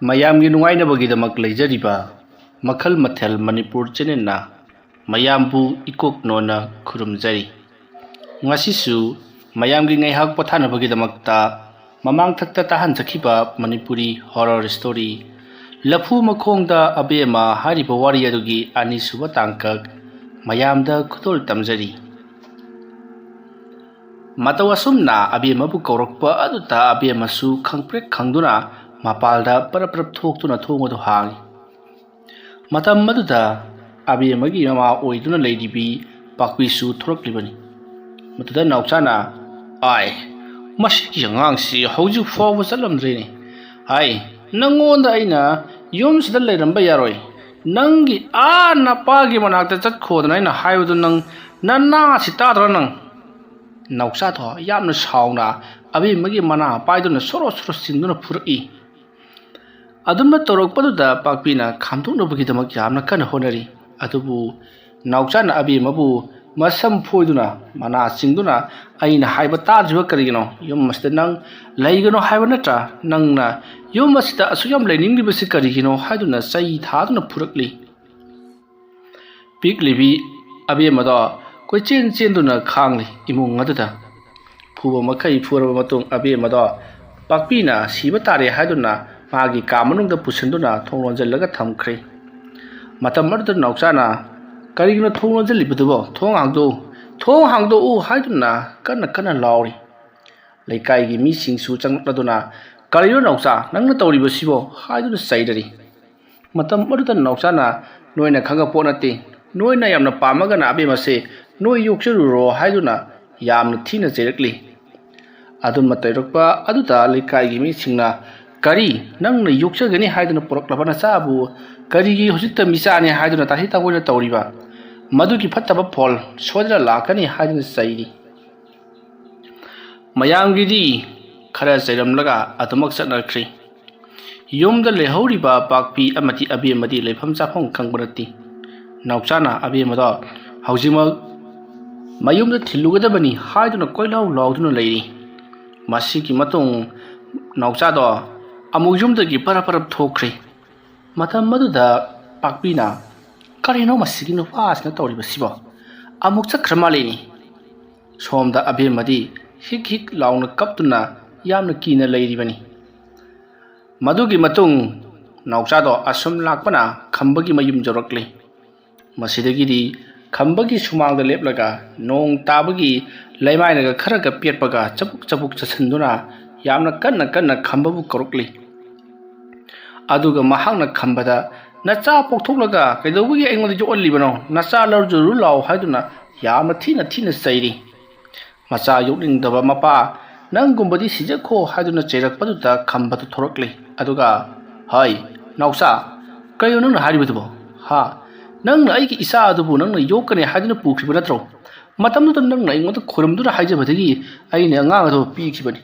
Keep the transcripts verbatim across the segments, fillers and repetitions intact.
ꯃꯌꯥꯝꯒꯤ ꯅꯨꯡꯉꯥꯏꯅꯕꯒꯤꯗꯃꯛ ꯂꯩꯖꯔꯤꯕ ꯃꯈꯜ ꯃꯊꯦꯜ ꯃꯅꯤꯄꯨꯔ ꯆꯦꯅꯦꯜꯅ ꯃꯌꯥꯝꯕꯨ ꯏꯀꯣꯛ ꯅꯣꯟꯅ ꯈꯨꯔꯨꯝꯖꯔꯤ꯫ ꯉꯁꯤꯁꯨ ꯃꯌꯥꯝꯒꯤ ꯉꯥꯏꯍꯥꯛ ꯄꯣꯊꯥꯅꯕꯒꯤꯗꯃꯛꯇ ꯃꯃꯥꯡꯊꯛꯇ ꯇꯥꯍꯟꯖꯈꯤꯕ ꯃꯅꯤꯄꯨꯔꯤ ꯍꯣꯔꯔ ꯁ꯭ꯇꯣꯔꯤ ꯂꯐꯨ ꯃꯈꯣꯡꯗ ꯑꯕꯦꯝꯃ ꯍꯥꯏꯔꯤꯕ ꯋꯥꯔꯤ ꯑꯗꯨꯒꯤ ꯑꯅꯤꯁꯨꯕ ꯇꯥꯡꯀꯛ ꯃꯌꯥꯝꯗ ꯈꯨꯗꯣꯜ ꯇꯝꯖꯔꯤ꯫ ꯃꯇꯧ ꯑꯁꯨꯝꯅ ꯑꯕꯦꯝꯃꯕꯨ ꯀꯧꯔꯛꯄ ꯑꯗꯨꯗ ꯑꯕꯦꯝꯃꯁꯨ ꯈꯪꯄ꯭ꯔꯦꯛ ꯈꯪꯗꯨꯅ ꯃꯄꯥꯜꯗ ꯄꯔꯞ ꯄꯔꯞ ꯊꯣꯛꯇꯨꯅ ꯊꯣꯡ ꯑꯗꯨ ꯍꯥꯡꯏ꯫ ꯃꯇꯝ ꯑꯗꯨꯗ ꯑꯕꯦꯝꯃꯒꯤ ꯃꯃꯥ ꯑꯣꯏꯗꯨꯅ ꯂꯩꯔꯤꯕꯤ ꯄꯥꯛꯄꯤꯁꯨ ꯊꯣꯔꯛꯂꯤꯕꯅꯤ꯫ ꯃꯗꯨꯗ ꯅꯥꯎꯆꯥꯅ, "ꯑꯥꯏ, ꯃꯁꯤꯒꯤ ꯑꯉꯥꯡꯁꯤ ꯍꯧꯖꯤꯛ ꯐꯥꯎꯕ ꯆꯠꯂꯝꯗ꯭ꯔꯦꯅꯦ꯫ ꯑꯥꯏ, ꯅꯪꯉꯣꯟꯗ ꯑꯩꯅ ꯌꯨꯝꯁꯤꯗ ꯂꯩꯔꯝꯕ ꯌꯥꯔꯣꯏ꯫ ꯅꯪꯒꯤ ꯑꯥ ꯅꯄꯥꯒꯤ ꯃꯅꯥꯛꯇ ꯆꯠꯈꯣꯗꯅ ꯑꯩꯅ ꯍꯥꯏꯕꯗꯨ ꯅꯪ ꯅꯅꯥꯁꯤ ꯇꯥꯗ꯭ꯔꯣ ꯅꯪ?" ꯅꯥꯎꯆꯥꯗꯣ ꯌꯥꯝꯅ ꯁꯥꯎꯅ ꯑꯕꯦꯝꯃꯒꯤ ꯃꯅꯥ ꯄꯥꯏꯗꯨꯅ ꯁꯣꯔꯣ ꯁꯣꯔꯣ ꯆꯤꯡꯗꯨꯅ ꯐꯨꯔꯛꯏ꯫ ꯑꯗꯨꯝꯅ ꯇꯧꯔꯛꯄꯗꯨꯗ ꯄꯥꯛꯄꯤꯅ ꯈꯥꯝꯗꯣꯛꯅꯕꯒꯤꯗꯃꯛ ꯌꯥꯝꯅ ꯀꯟꯅ ꯍꯣꯠꯅꯔꯤ꯫ ꯑꯗꯨꯕꯨ ꯅꯥꯎꯆꯥꯅ ꯑꯕꯦꯝꯃꯕꯨ ꯃꯁꯝ ꯐꯣꯏꯗꯨꯅ ꯃꯅꯥ ꯆꯤꯡꯗꯨꯅ, "ꯑꯩꯅ ꯍꯥꯏꯕ ꯇꯥꯗ꯭ꯔꯤꯕ ꯀꯔꯤꯒꯤꯅꯣ? ꯌꯨꯝ ꯑꯁꯤꯗ ꯅꯪ ꯂꯩꯒꯅꯣ ꯍꯥꯏꯕ ꯅꯠꯇ꯭ꯔꯥ? ꯅꯪꯅ ꯌꯨꯝ ꯑꯁꯤꯗ ꯑꯁꯨꯛ ꯌꯥꯝ ꯂꯩꯅꯤꯡꯂꯤꯕꯁꯤ ꯀꯔꯤꯒꯤꯅꯣ?" ꯍꯥꯏꯗꯨꯅ ꯆꯩ ꯊꯥꯗꯨꯅ ꯐꯨꯔꯛꯂꯤ꯫ ꯄꯤꯛꯂꯤꯕꯤ ꯑꯕꯦꯝꯃꯗꯣ ꯀꯣꯏꯆꯦꯟ ꯆꯦꯟꯗꯨꯅ ꯈꯥꯡꯂꯤ ꯏꯃꯨꯡ ꯑꯗꯨꯗ꯫ ꯐꯨꯕ ꯃꯈꯩ ꯐꯨꯔꯕ ꯃꯇꯨꯡ ꯑꯕꯦꯝꯃꯗꯣ ꯄꯥꯛꯄꯤꯅ ꯁꯤꯕ ꯇꯥꯔꯦ ꯍꯥꯏꯗꯨꯅ ꯃꯥꯒꯤ ꯀꯥ ꯃꯅꯨꯡꯗ ꯄꯨꯁꯤꯟꯗꯨꯅ ꯊꯣꯡ ꯂꯣꯟꯁꯤꯜꯂꯒ ꯊꯝꯈ꯭ꯔꯦ꯫ ꯃꯇꯝ ꯑꯗꯨꯗ ꯅꯥꯎꯆꯥꯅ, "ꯀꯔꯤꯒꯤꯅꯣ ꯊꯣꯡ ꯂꯣꯟꯁꯤꯜꯂꯤꯕꯗꯨꯕꯣ? ꯊꯣꯡ ꯍꯥꯡꯗꯣꯛꯎ, ꯊꯣꯡ ꯍꯥꯡꯗꯣꯛꯎ" ꯍꯥꯏꯗꯨꯅ ꯀꯟꯅ ꯀꯟꯅ ꯂꯥꯎꯔꯤ꯫ ꯂꯩꯀꯥꯏꯒꯤ ꯃꯤꯁꯤꯡꯁꯨ ꯆꯪꯂꯛꯂꯗꯨꯅ, "ꯀꯔꯤꯅꯣ ꯅꯥꯎꯆꯥ, ꯅꯪꯅ ꯇꯧꯔꯤꯕꯁꯤꯕꯣ?" ꯍꯥꯏꯗꯨꯅ ꯆꯩꯔꯔꯤ꯫ ꯃꯇꯝ ꯑꯗꯨꯗ ꯅꯥꯎꯆꯥꯅ, "ꯅꯣꯏꯅ ꯈꯪꯕ ꯄꯣꯠ ꯅꯠꯇꯦ, ꯅꯣꯏꯅ ꯌꯥꯝꯅ ꯄꯥꯝꯃꯒꯅ ꯑꯕꯦꯝꯃꯁꯦ ꯅꯣꯏ ꯌꯣꯛꯆꯔꯨꯔꯣ" ꯍꯥꯏꯗꯨꯅ ꯌꯥꯝꯅ ꯊꯤꯅ ꯆꯩꯔꯛꯂꯤ꯫ ꯑꯗꯨꯝꯅ ꯆꯩꯔꯛꯄ ꯑꯗꯨꯗ ꯂꯩꯀꯥꯏꯒꯤ ꯃꯤꯁꯤꯡꯅ, "ꯀꯔꯤ, ꯅꯪꯅ ꯌꯣꯛꯆꯒꯅꯤ ꯍꯥꯏꯗꯨꯅ ꯄꯨꯔꯛꯂꯕ ꯅꯆꯥꯕꯨ ꯀꯔꯤꯒꯤ ꯍꯧꯖꯤꯛꯇ ꯃꯤꯆꯥꯅꯤ ꯍꯥꯏꯗꯨꯅ ꯇꯥꯊꯤ ꯇꯥꯑꯣꯏꯅ ꯇꯧꯔꯤꯕ? ꯃꯗꯨꯒꯤ ꯐꯠꯇꯕ ꯐꯣꯜ ꯁꯣꯏꯗꯅ ꯂꯥꯛꯀꯅꯤ" ꯍꯥꯏꯗꯨꯅ ꯆꯩꯔꯤ꯫ ꯃꯌꯥꯝꯒꯤꯗꯤ ꯈꯔ ꯆꯩꯔꯝꯂꯒ ꯑꯗꯨꯃꯛ ꯆꯠꯅꯈ꯭ꯔꯦ꯫ ꯌꯨꯝꯗ ꯂꯩꯍꯧꯔꯤꯕ ꯄꯥꯛꯄꯤ ꯑꯃꯗꯤ ꯑꯕꯦꯝꯃꯗꯤ ꯂꯩꯐꯝ ꯆꯥꯐꯝ ꯈꯪꯕ ꯅꯠꯇꯦ꯫ ꯅꯥꯎꯆꯥꯅ ꯑꯕꯦꯝꯃꯗꯣ ꯍꯧꯖꯤꯛꯃꯛ ꯃꯌꯨꯝꯗ ꯊꯤꯜꯂꯨꯒꯗꯕꯅꯤ ꯍꯥꯏꯗꯨꯅ ꯀꯣꯏꯂꯥꯎ ꯂꯥꯎꯗꯨꯅ ꯂꯩꯔꯤ꯫ ꯃꯁꯤꯒꯤ ꯃꯇꯨꯡ ꯅꯥꯎꯆꯥꯗꯣ ꯑꯃꯨꯛ ꯌꯨꯝꯗꯒꯤ ꯄꯔꯞ ꯄꯔꯞ ꯊꯣꯛꯈ꯭ꯔꯦ꯫ ꯃꯇꯝ ꯑꯗꯨꯗ ꯄꯥꯛꯄꯤꯅ, "ꯀꯔꯤꯅꯣ ꯃꯁꯤꯒꯤ ꯅꯨꯄꯥꯁꯤꯅ ꯇꯧꯔꯤꯕꯁꯤꯕꯣ? ꯑꯃꯨꯛ ꯆꯠꯈ꯭ꯔ ꯃꯥꯜꯂꯦꯅꯦ꯫" ꯁꯣꯝꯗ ꯑꯕꯦꯝꯃꯗꯤ ꯍꯤꯛ ꯍꯤꯛ ꯂꯥꯎꯅ ꯀꯞꯇꯨꯅ ꯌꯥꯝꯅ ꯀꯤꯅ ꯂꯩꯔꯤꯕꯅꯤ꯫ ꯃꯗꯨꯒꯤ ꯃꯇꯨꯡ ꯅꯥꯎꯆꯥꯗꯣ ꯑꯁꯨꯝ ꯂꯥꯛꯄꯅ ꯈꯝꯕꯒꯤ ꯃꯌꯨꯝ ꯌꯧꯔꯛꯂꯦ꯫ ꯃꯁꯤꯗꯒꯤꯗꯤ ꯈꯝꯕꯒꯤ ꯁꯨꯃꯥꯡꯗ ꯂꯦꯞꯂꯒ ꯅꯣꯡ ꯇꯥꯕꯒꯤ ꯂꯩꯃꯥꯏꯅꯒ ꯈꯔꯒ ꯄꯦꯠꯄꯒ ꯆꯕꯨꯛ ꯆꯕꯨꯛ ꯆꯠꯁꯤꯟꯗꯨꯅ ꯌꯥꯝꯅ ꯀꯟꯅ ꯀꯟꯅ ꯈꯝꯕꯕꯨ ꯀꯧꯔꯛꯂꯤ꯫ ꯑꯗꯨꯒ ꯃꯍꯥꯛꯅ ꯈꯝꯕꯗ, "ꯅꯆꯥ ꯄꯣꯛꯊꯣꯛꯂꯒ ꯀꯩꯗꯧꯕꯒꯤ ꯑꯩꯉꯣꯟꯗ ꯌꯣꯛꯍꯜꯂꯤꯕꯅꯣ? ꯅꯆꯥ ꯂꯧꯖꯔꯨ ꯂꯥꯎ" ꯍꯥꯏꯗꯨꯅ ꯌꯥꯝꯅ ꯊꯤꯅ ꯊꯤꯅ ꯆꯩꯔꯤ꯫ ꯃꯆꯥ ꯌꯣꯛꯅꯤꯡꯗꯕ ꯃꯄꯥ ꯅꯪꯒꯨꯝꯕꯗꯤ ꯁꯤꯖꯈꯣ ꯍꯥꯏꯗꯨꯅ ꯆꯩꯔꯛꯄꯗꯨꯗ ꯈꯝꯕꯗꯨ ꯊꯣꯔꯛꯂꯤ꯫ ꯑꯗꯨꯒ, "ꯍꯩ, ꯅꯥꯎꯆꯥ, ꯀꯩꯅꯣ ꯅꯪꯅ ꯍꯥꯏꯔꯤꯕꯗꯨꯕꯣ? ꯍꯥ? ꯅꯪꯅ ꯑꯩꯒꯤ ꯏꯆꯥ ꯑꯗꯨꯕꯨ ꯅꯪꯅ ꯌꯣꯛꯀꯅꯤ ꯍꯥꯏꯗꯨꯅ ꯄꯨꯈꯤꯕ ꯅꯠꯇ꯭ꯔꯣ? ꯃꯇꯝꯗꯨꯗ ꯅꯪꯅ ꯑꯩꯉꯣꯟꯗ ꯈꯣꯏꯔꯝꯗꯨꯅ ꯍꯥꯏꯖꯕꯗꯒꯤ ꯑꯩꯅ ꯑꯉꯥꯡ ꯑꯗꯨ ꯄꯤꯈꯤꯕꯅꯤ꯫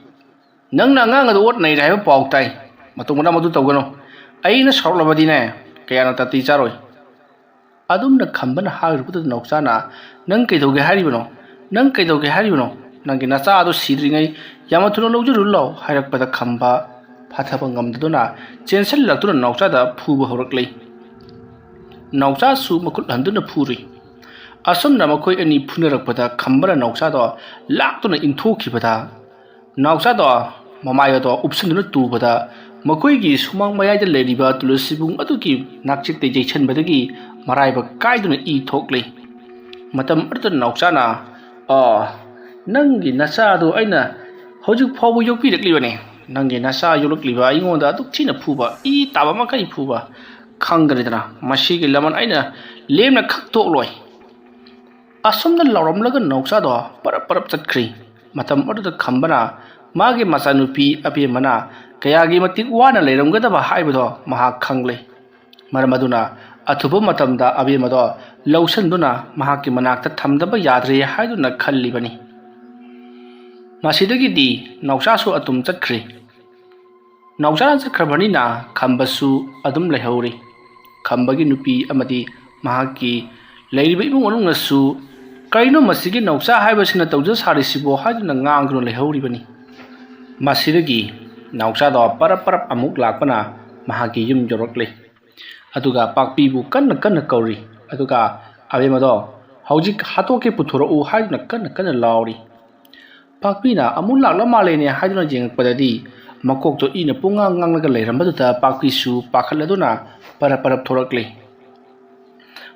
ꯅꯪꯅ ꯑꯉꯥꯡ ꯑꯗꯨ ꯑꯣꯠ ꯅꯩꯔꯦ ꯍꯥꯏꯕ ꯄꯥꯎ ꯇꯥꯏ꯫ ꯃꯇꯨꯡ ꯃꯅꯥꯎ ꯃꯗꯨ ꯇꯧꯒꯅꯨ꯫ ꯑꯩꯅ ꯁꯥꯎꯔꯛꯂꯕꯗꯤꯅꯦ, ꯀꯌꯥꯅ ꯇꯥꯇꯤ ꯆꯥꯔꯣꯏ꯫" ꯑꯗꯨꯝꯅ ꯈꯝꯕꯅ ꯍꯥꯏꯔꯨꯕꯗꯨꯗ ꯅꯥꯎꯆꯥꯅ, "ꯅꯪ ꯀꯩꯗꯧꯒꯦ ꯍꯥꯏꯔꯤꯕꯅꯣ? ꯅꯪ ꯀꯩꯗꯧꯒꯦ ꯍꯥꯏꯔꯤꯕꯅꯣ? ꯅꯪꯒꯤ ꯅꯆꯥ ꯑꯗꯨ ꯁꯤꯗ꯭ꯔꯤꯉꯩ ꯌꯥꯝꯅ ꯊꯨꯅ ꯂꯧꯖꯔꯨ ꯂꯥꯎ" ꯍꯥꯏꯔꯛꯄꯗ ꯈꯝꯕ ꯐꯥꯊꯕ ꯉꯝꯗꯗꯨꯅ ꯆꯦꯟꯁꯤꯜꯂꯛꯇꯨꯅ ꯅꯥꯎꯆꯥꯗ ꯐꯨꯕ ꯍꯧꯔꯛꯂꯤ꯫ ꯅꯥꯎꯆꯥꯁꯨ ꯃꯈꯨꯠ ꯍꯟꯗꯨꯅ ꯐꯨꯔꯨꯏ꯫ ꯑꯁꯨꯝꯅ ꯃꯈꯣꯏ ꯑꯅꯤ ꯐꯨꯅꯔꯛꯄꯗ ꯈꯝꯕꯅ ꯅꯥꯎꯆꯥꯗꯣ ꯂꯥꯛꯇꯨꯅ ꯏꯟꯊꯣꯛꯈꯤꯕꯗ, ꯅꯥꯎꯆꯥꯗꯣ ꯃꯃꯥꯏ ꯑꯗꯣ ꯎꯞꯁꯤꯟꯗꯨꯅ ꯇꯨꯕꯗ, ꯃꯈꯣꯏꯒꯤ ꯁꯨꯃꯥꯡ ꯃꯌꯥꯏꯗ ꯂꯩꯔꯤꯕ ꯇꯨꯂꯁꯤꯕꯨꯡ ꯑꯗꯨꯒꯤ ꯅꯥꯛꯆꯦꯛꯇ ꯌꯩꯁꯟꯕꯗꯒꯤ ꯃꯔꯥꯏꯕꯛ ꯀꯥꯏꯗꯨꯅ ꯏ ꯊꯣꯛꯂꯤ꯫ ꯃꯇꯝ ꯑꯗꯨꯗ ꯅꯥꯎꯆꯥꯅ, "ꯑ, ꯅꯪꯒꯤ ꯅꯆꯥꯗꯨ ꯑꯩꯅ ꯍꯧꯖꯤꯛ ꯐꯥꯎꯕ ꯌꯣꯛꯄꯤꯔꯛꯂꯤꯕꯅꯤ꯫ ꯅꯪꯒꯤ ꯅꯆꯥ ꯌꯣꯛꯂꯛꯂꯤꯕ ꯑꯩꯉꯣꯟꯗ ꯑꯗꯨꯛ ꯊꯤꯅ ꯐꯨꯕ, ꯏ ꯇꯥꯕ ꯃꯈꯩ ꯐꯨꯕ, ꯈꯪꯒꯅꯤꯗꯅ, ꯃꯁꯤꯒꯤ ꯂꯃꯟ ꯑꯩꯅ ꯂꯦꯝꯅ ꯈꯛ ꯇꯣꯛꯂꯣꯏ꯫" ꯑꯁꯨꯝꯅ ꯂꯥꯎꯔꯝꯂꯒ ꯅꯥꯎꯆꯥꯗꯣ ꯄꯔꯞ ꯄꯔꯞ ꯆꯠꯈ꯭ꯔꯤ꯫ ꯃꯇꯝ ꯑꯗꯨꯗ ꯈꯝꯕꯅ ꯃꯥꯒꯤ ꯃꯆꯥꯅꯨꯄꯤ ꯑꯕꯦꯝꯃꯅ ꯀꯌꯥꯒꯤ ꯃꯇꯤꯛ ꯋꯥꯅ ꯂꯩꯔꯝꯒꯗꯕ ꯍꯥꯏꯕꯗꯣ ꯃꯍꯥꯛ ꯈꯪꯂꯦ꯫ ꯃꯔꯝ ꯑꯗꯨꯅ ꯑꯊꯨꯕ ꯃꯇꯝꯗ ꯑꯕꯦꯝꯃꯗꯣ ꯂꯧꯁꯤꯟꯗꯨꯅ ꯃꯍꯥꯛꯀꯤ ꯃꯅꯥꯛꯇ ꯊꯝꯗꯕ ꯌꯥꯗ꯭ꯔꯦ ꯍꯥꯏꯗꯨꯅ ꯈꯜꯂꯤꯕꯅꯤ꯫ ꯃꯁꯤꯗꯒꯤꯗꯤ ꯅꯥꯎꯆꯥꯁꯨ ꯑꯗꯨꯝ ꯆꯠꯈ꯭ꯔꯦ꯫ ꯅꯥꯎꯆꯥꯅ ꯆꯠꯈ꯭ꯔꯕꯅꯤꯅ ꯈꯝꯕꯁꯨ ꯑꯗꯨꯝ ꯂꯩꯍꯧꯔꯤ꯫ ꯈꯝꯕꯒꯤ ꯅꯨꯄꯤ ꯑꯃꯗꯤ ꯃꯍꯥꯛꯀꯤ ꯂꯩꯔꯤꯕ ꯏꯃꯨꯡ ꯃꯅꯨꯡꯅꯁꯨ, "ꯀꯔꯤꯅꯣ ꯃꯁꯤꯒꯤ ꯅꯥꯎꯆꯥ ꯍꯥꯏꯕꯁꯤꯅ ꯇꯧꯖ ꯁꯥꯔꯤꯁꯤꯕꯣ?" ꯍꯥꯏꯗꯨꯅ ꯉꯥꯡꯗꯨꯅ ꯂꯩꯍꯧꯔꯤꯕꯅꯤ꯫ ꯃꯁꯤꯗꯒꯤ ꯅꯥꯎꯆꯥꯗꯣ ꯄꯔꯞ ꯄꯔꯞ ꯑꯃꯨꯛ ꯂꯥꯛꯄꯅ ꯃꯍꯥꯛꯀꯤ ꯌꯨꯝ ꯌꯧꯔꯛꯂꯦ꯫ ꯑꯗꯨꯒ ꯄꯥꯛꯄꯤꯕꯨ ꯀꯟꯅ ꯀꯟꯅ ꯀꯧꯔꯤ꯫ ꯑꯗꯨꯒ ꯑꯕꯦꯝꯃꯗꯣ, "ꯍꯧꯖꯤꯛ ꯍꯥꯠꯇꯣꯛꯀꯦ ꯄꯨꯊꯣꯔꯛꯎ" ꯍꯥꯏꯗꯨꯅ ꯀꯟꯅ ꯀꯟꯅ ꯂꯥꯎꯔꯤ꯫ ꯄꯥꯛꯄꯤꯅ "ꯑꯃꯨꯛ ꯂꯥꯛꯂ ꯃꯥꯜꯂꯦꯅꯦ" ꯍꯥꯏꯗꯨꯅ ꯌꯦꯡꯉꯛꯄꯗꯗꯤ ꯃꯀꯣꯛꯇꯣ ꯏꯅ ꯄꯨꯡꯉꯥꯡ ꯉꯥꯡꯂꯒ ꯂꯩꯔꯝꯕꯗꯨꯗ ꯄꯥꯛꯄꯤꯁꯨ ꯄꯥꯈꯠꯂꯗꯨꯅ ꯄꯔꯞ ꯄꯔꯞ ꯊꯣꯔꯛꯂꯤ꯫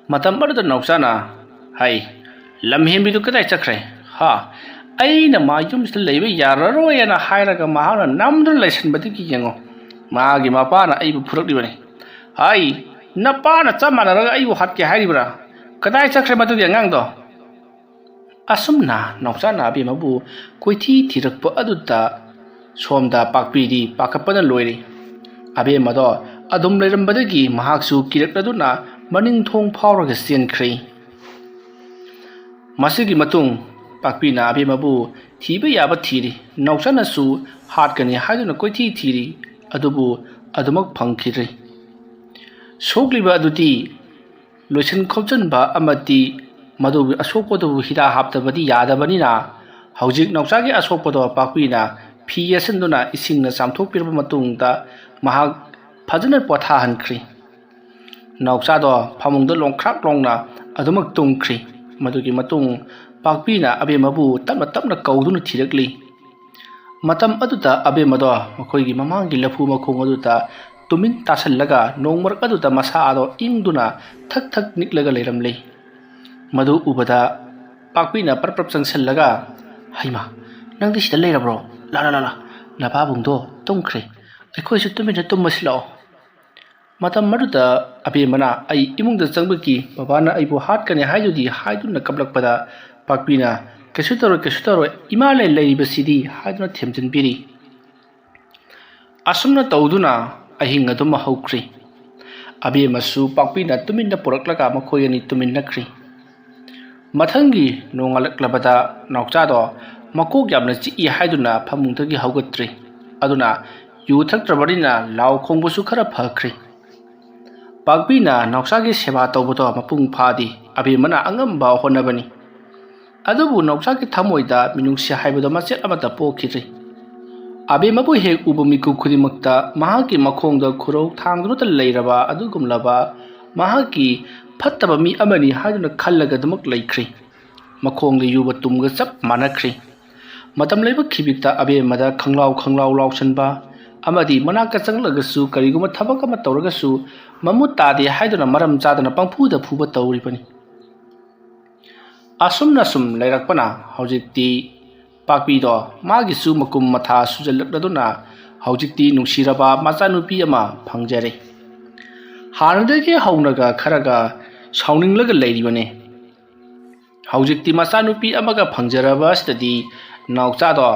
ꯃꯇꯝ ꯑꯗꯨꯗ ꯅꯥꯎꯆꯥꯅ ꯍꯥꯏ, "ꯂꯝꯍꯦꯟꯕꯤꯗꯨ ꯀꯗꯥꯏ ꯆꯠꯈ꯭ꯔꯦ? ꯍꯥ? ꯑꯩꯅ ꯃꯥ ꯌꯨꯝꯁꯤꯗ ꯂꯩꯕ ꯌꯥꯔꯔꯣꯏꯅ ꯍꯥꯏꯔꯒ ꯃꯍꯥꯛꯅ ꯅꯝꯗꯨꯅ ꯂꯩꯁꯟꯕꯗꯒꯤ ꯌꯦꯡꯉꯣ, ꯃꯥꯒꯤ ꯃꯄꯥꯅ ꯑꯩꯕꯨ ꯐꯨꯔꯛꯂꯤꯕꯅꯤ꯫ ꯍꯥꯏ, ꯅꯄꯥꯅ ꯆꯞ ꯃꯥꯟꯅꯔꯒ ꯑꯩꯕꯨ ꯍꯥꯠꯀꯦ ꯍꯥꯏꯔꯤꯕ꯭ꯔꯥ? ꯀꯗꯥꯏ ꯆꯠꯈ꯭ꯔꯦ ꯃꯗꯨꯒꯤ ꯑꯉꯥꯡꯗꯣ?" ꯑꯁꯨꯝꯅ ꯅꯥꯎꯆꯥꯅ ꯑꯕꯦꯝꯃꯕꯨ ꯀꯣꯏꯊꯤ ꯊꯤꯔꯛꯄ ꯑꯗꯨꯗ ꯁꯣꯝꯗ ꯄꯥꯛꯄꯤꯗꯤ ꯄꯥꯈꯠꯄꯅ ꯂꯣꯏꯔꯦ꯫ ꯑꯕꯦꯝꯃꯗꯣ ꯑꯗꯨꯝ ꯂꯩꯔꯝꯕꯗꯒꯤ ꯃꯍꯥꯛꯁꯨ ꯀꯤꯔꯛꯂꯗꯨꯅ ꯃꯅꯤꯡ ꯊꯣꯡ ꯐꯥꯎꯔꯒ ꯆꯦꯟꯈ꯭ꯔꯦ꯫ ꯃꯁꯤꯒꯤ ꯃꯇꯨꯡ ꯄꯥꯛꯄꯤꯅ ꯑꯕꯦꯝꯃꯕꯨ ꯊꯤꯕ ꯌꯥꯕ ꯊꯤꯔꯤ꯫ ꯅꯥꯎꯆꯥꯅꯁꯨ ꯍꯥꯠꯀꯅꯤ ꯍꯥꯏꯗꯨꯅ ꯀꯣꯏꯊꯤ ꯊꯤꯔꯤ, ꯑꯗꯨꯕꯨ ꯑꯗꯨꯃꯛ ꯐꯪꯈꯤꯗ꯭ꯔꯦ꯫ ꯁꯣꯛꯂꯤꯕ ꯑꯗꯨꯗꯤ ꯂꯣꯏꯁꯤꯟ ꯈꯣꯝꯖꯤꯟꯕ ꯑꯃꯗꯤ ꯃꯗꯨꯒꯤ ꯑꯁꯣꯛꯄꯗꯨꯕꯨ ꯍꯤꯗꯥꯛ ꯍꯥꯞꯇꯕꯗꯤ ꯌꯥꯗꯕꯅꯤꯅ, ꯍꯧꯖꯤꯛ ꯅꯥꯎꯆꯥꯒꯤ ꯑꯁꯣꯛꯄꯗꯣ ꯄꯥꯛꯄꯤꯅ ꯐꯤ ꯌꯦꯠꯁꯤꯟꯗꯨꯅ ꯏꯁꯤꯡꯅ ꯆꯥꯝꯊꯣꯛꯄꯤꯔꯕ ꯃꯇꯨꯡꯗ ꯃꯍꯥꯛ ꯐꯖꯅ ꯄꯣꯊꯥꯍꯟꯈ꯭ꯔꯤ꯫ ꯅꯥꯎꯆꯥꯗꯣ ꯐꯃꯨꯡꯗ ꯂꯣꯡꯈ꯭ꯔꯥꯛ ꯂꯣꯡꯅ ꯑꯗꯨꯃꯛ ꯇꯨꯝꯈ꯭ꯔꯤ꯫ ꯃꯗꯨꯒꯤ ꯃꯇꯨꯡ ꯄꯥꯛꯄꯤꯅ ꯑꯕꯦꯝꯃꯕꯨ ꯇꯞꯅ ꯇꯞꯅ ꯀꯧꯗꯨꯅ ꯊꯤꯔꯛꯂꯤ꯫ ꯃꯇꯝ ꯑꯗꯨꯗ ꯑꯕꯦꯝꯃꯗꯣ ꯃꯈꯣꯏꯒꯤ ꯃꯃꯥꯡꯒꯤ ꯂꯐꯨ ꯃꯈꯣꯡ ꯑꯗꯨꯗ ꯇꯨꯃꯤꯟ ꯇꯥꯁꯜꯂꯒ ꯅꯣꯡ ꯃꯔꯛ ꯑꯗꯨꯗ ꯃꯁꯥ ꯑꯗꯣ ꯏꯪꯗꯨꯅ ꯊꯛ ꯊꯛ ꯅꯤꯛꯂꯒ ꯂꯩꯔꯝꯂꯤ꯫ ꯃꯗꯨ ꯎꯕꯗ ꯄꯥꯛꯄꯤꯅ ꯄ꯭ꯔꯞ ꯄ꯭ꯔꯞ ꯆꯪꯁꯤꯜꯂꯒ, "ꯍꯩꯃꯥ, ꯅꯪꯗꯤ ꯁꯤꯗ ꯂꯩꯔꯕ꯭ꯔꯣ? ꯂꯥ ꯂꯥ ꯂꯥ ꯂꯥ, ꯅꯄꯥꯕꯨꯡꯗꯣ ꯇꯨꯝꯈ꯭ꯔꯦ꯫ ꯑꯩꯈꯣꯏꯁꯨ ꯇꯨꯃꯤꯟꯅ ꯇꯨꯝꯃꯁꯤ ꯂꯥꯛꯑꯣ꯫" ꯃꯇꯝ ꯑꯗꯨꯗ ꯑꯕꯦꯝꯃꯅ, "ꯑꯩ ꯏꯃꯨꯡꯗ ꯆꯪꯕꯒꯤ ꯕꯕꯥꯅ ꯑꯩꯕꯨ ꯍꯥꯠꯀꯅꯤ ꯍꯥꯏꯗꯨꯗꯤ" ꯍꯥꯏꯗꯨꯅ ꯀꯞꯂꯛꯄꯗ ꯄꯥꯛꯄꯤꯅ, "ꯀꯩꯁꯨ ꯇꯧꯔꯣꯏ, ꯀꯩꯁꯨ ꯇꯧꯔꯣꯏ, ꯏꯃꯥ ꯂꯩ ꯂꯩꯔꯤꯕꯁꯤꯗꯤ" ꯍꯥꯏꯗꯨꯅ ꯊꯦꯝꯖꯤꯟꯕꯤꯔꯤ꯫ ꯑꯁꯨꯝꯅ ꯇꯧꯗꯨꯅ ꯑꯍꯤꯡ ꯑꯗꯨꯃ ꯍꯧꯈ꯭ꯔꯤ꯫ ꯑꯕꯦꯝꯃꯁꯨ ꯄꯥꯛꯄꯤꯅ ꯇꯨꯃꯤꯟꯅ ꯄꯨꯔꯛꯂꯒ ꯃꯈꯣꯏ ꯑꯅꯤ ꯇꯨꯃꯤꯟꯅꯈ꯭ꯔꯤ꯫ ꯃꯊꯪꯒꯤ ꯅꯣꯡꯉꯥꯜꯂꯛꯂꯕꯗ ꯅꯥꯎꯆꯥꯗꯣ ꯃꯀꯣꯛ ꯌꯥꯝꯅ ꯆꯤꯛꯏ ꯍꯥꯏꯗꯨꯅ ꯐꯃꯨꯡꯗꯒꯤ ꯍꯧꯒꯠꯇ꯭ꯔꯤ꯫ ꯑꯗꯨꯅ ꯌꯨ ꯊꯛꯇ꯭ꯔꯕꯅꯤꯅ ꯂꯥꯎ ꯈꯣꯡꯕꯁꯨ ꯈꯔ ꯐꯈ꯭ꯔꯤ꯫ ꯄꯥꯛꯄꯤꯅ ꯅꯥꯎꯆꯥꯒꯤ ꯁꯦꯕꯥ ꯇꯧꯕꯗꯣ ꯃꯄꯨꯡ ꯐꯥꯗꯦ꯫ ꯑꯕꯦꯝꯃꯅ ꯑꯉꯝꯕ ꯍꯣꯠꯅꯕꯅꯤ꯫ ꯑꯗꯨꯕꯨ ꯅꯥꯎꯆꯥꯒꯤ ꯊꯃꯣꯏꯗ ꯃꯤꯅꯨꯡꯁꯤ ꯍꯥꯏꯕꯗꯣ ꯃꯆꯦꯠ ꯑꯃꯠꯇ ꯄꯣꯛꯈꯤꯗ꯭ꯔꯤ꯫ ꯑꯕꯦꯝꯃꯕꯨ ꯍꯦꯛ ꯎꯕ ꯃꯤꯀꯨꯞ ꯈꯨꯗꯤꯡꯃꯛꯇ ꯃꯍꯥꯛꯀꯤ ꯃꯈꯣꯡꯗ ꯈꯨꯔꯧ ꯊꯥꯡꯗꯨꯅꯇ ꯂꯩꯔꯕ ꯑꯗꯨꯒꯨꯝꯂꯕ ꯃꯍꯥꯛꯀꯤ ꯐꯠꯇꯕ ꯃꯤ ꯑꯃꯅꯤ ꯍꯥꯏꯗꯨꯅ ꯈꯜꯂꯒꯗꯃꯛ ꯂꯩꯈ꯭ꯔꯦ꯫ ꯃꯈꯣꯡꯗ ꯌꯨꯕ ꯇꯨꯝꯒ ꯆꯞ ꯃꯥꯟꯅꯈ꯭ꯔꯦ꯫ ꯃꯇꯝ ꯂꯩꯕ ꯈꯤꯕꯤꯛꯇ ꯑꯕꯦꯝꯃꯗ ꯈꯪꯂꯥꯎ ꯈꯪꯂꯥꯎ ꯂꯥꯎꯁꯟꯕ ꯑꯃꯗꯤ ꯃꯅꯥꯛꯇ ꯆꯪꯂꯒꯁꯨ ꯀꯔꯤꯒꯨꯝꯕ ꯊꯕꯛ ꯑꯃ ꯇꯧꯔꯒꯁꯨ ꯃꯃꯨꯠ ꯇꯥꯗꯦ ꯍꯥꯏꯗꯨꯅ ꯃꯔꯝ ꯆꯥꯗꯅ ꯄꯪꯐꯨꯗ ꯐꯨꯕ ꯇꯧꯔꯤꯕꯅꯤ꯫ ꯑꯁꯨꯝꯅ ꯁꯨꯝ ꯂꯩꯔꯛꯄꯅ ꯍꯧꯖꯤꯛꯇꯤ ꯄꯥꯛꯄꯤꯗꯣ ꯃꯥꯒꯤꯁꯨ ꯃꯀꯨꯝ ꯃꯊꯥ ꯁꯨꯖꯜꯂꯛꯂꯗꯨꯅ ꯍꯧꯖꯤꯛꯇꯤ ꯅꯨꯡꯁꯤꯔꯕ ꯃꯆꯥꯅꯨꯄꯤ ꯑꯃ ꯐꯪꯖꯔꯦ꯫ ꯍꯥꯟꯅꯗꯒꯤ ꯍꯧꯅꯒ ꯈꯔꯒ ꯁꯥꯎꯅꯤꯡꯂꯒ ꯂꯩꯔꯤꯕꯅꯦ꯫ ꯍꯧꯖꯤꯛꯇꯤ ꯃꯆꯥꯅꯨꯄꯤ ꯑꯃꯒ ꯐꯪꯖꯔꯕ ꯑꯁꯤꯗꯗꯤ ꯅꯥꯎꯆꯥꯗꯣ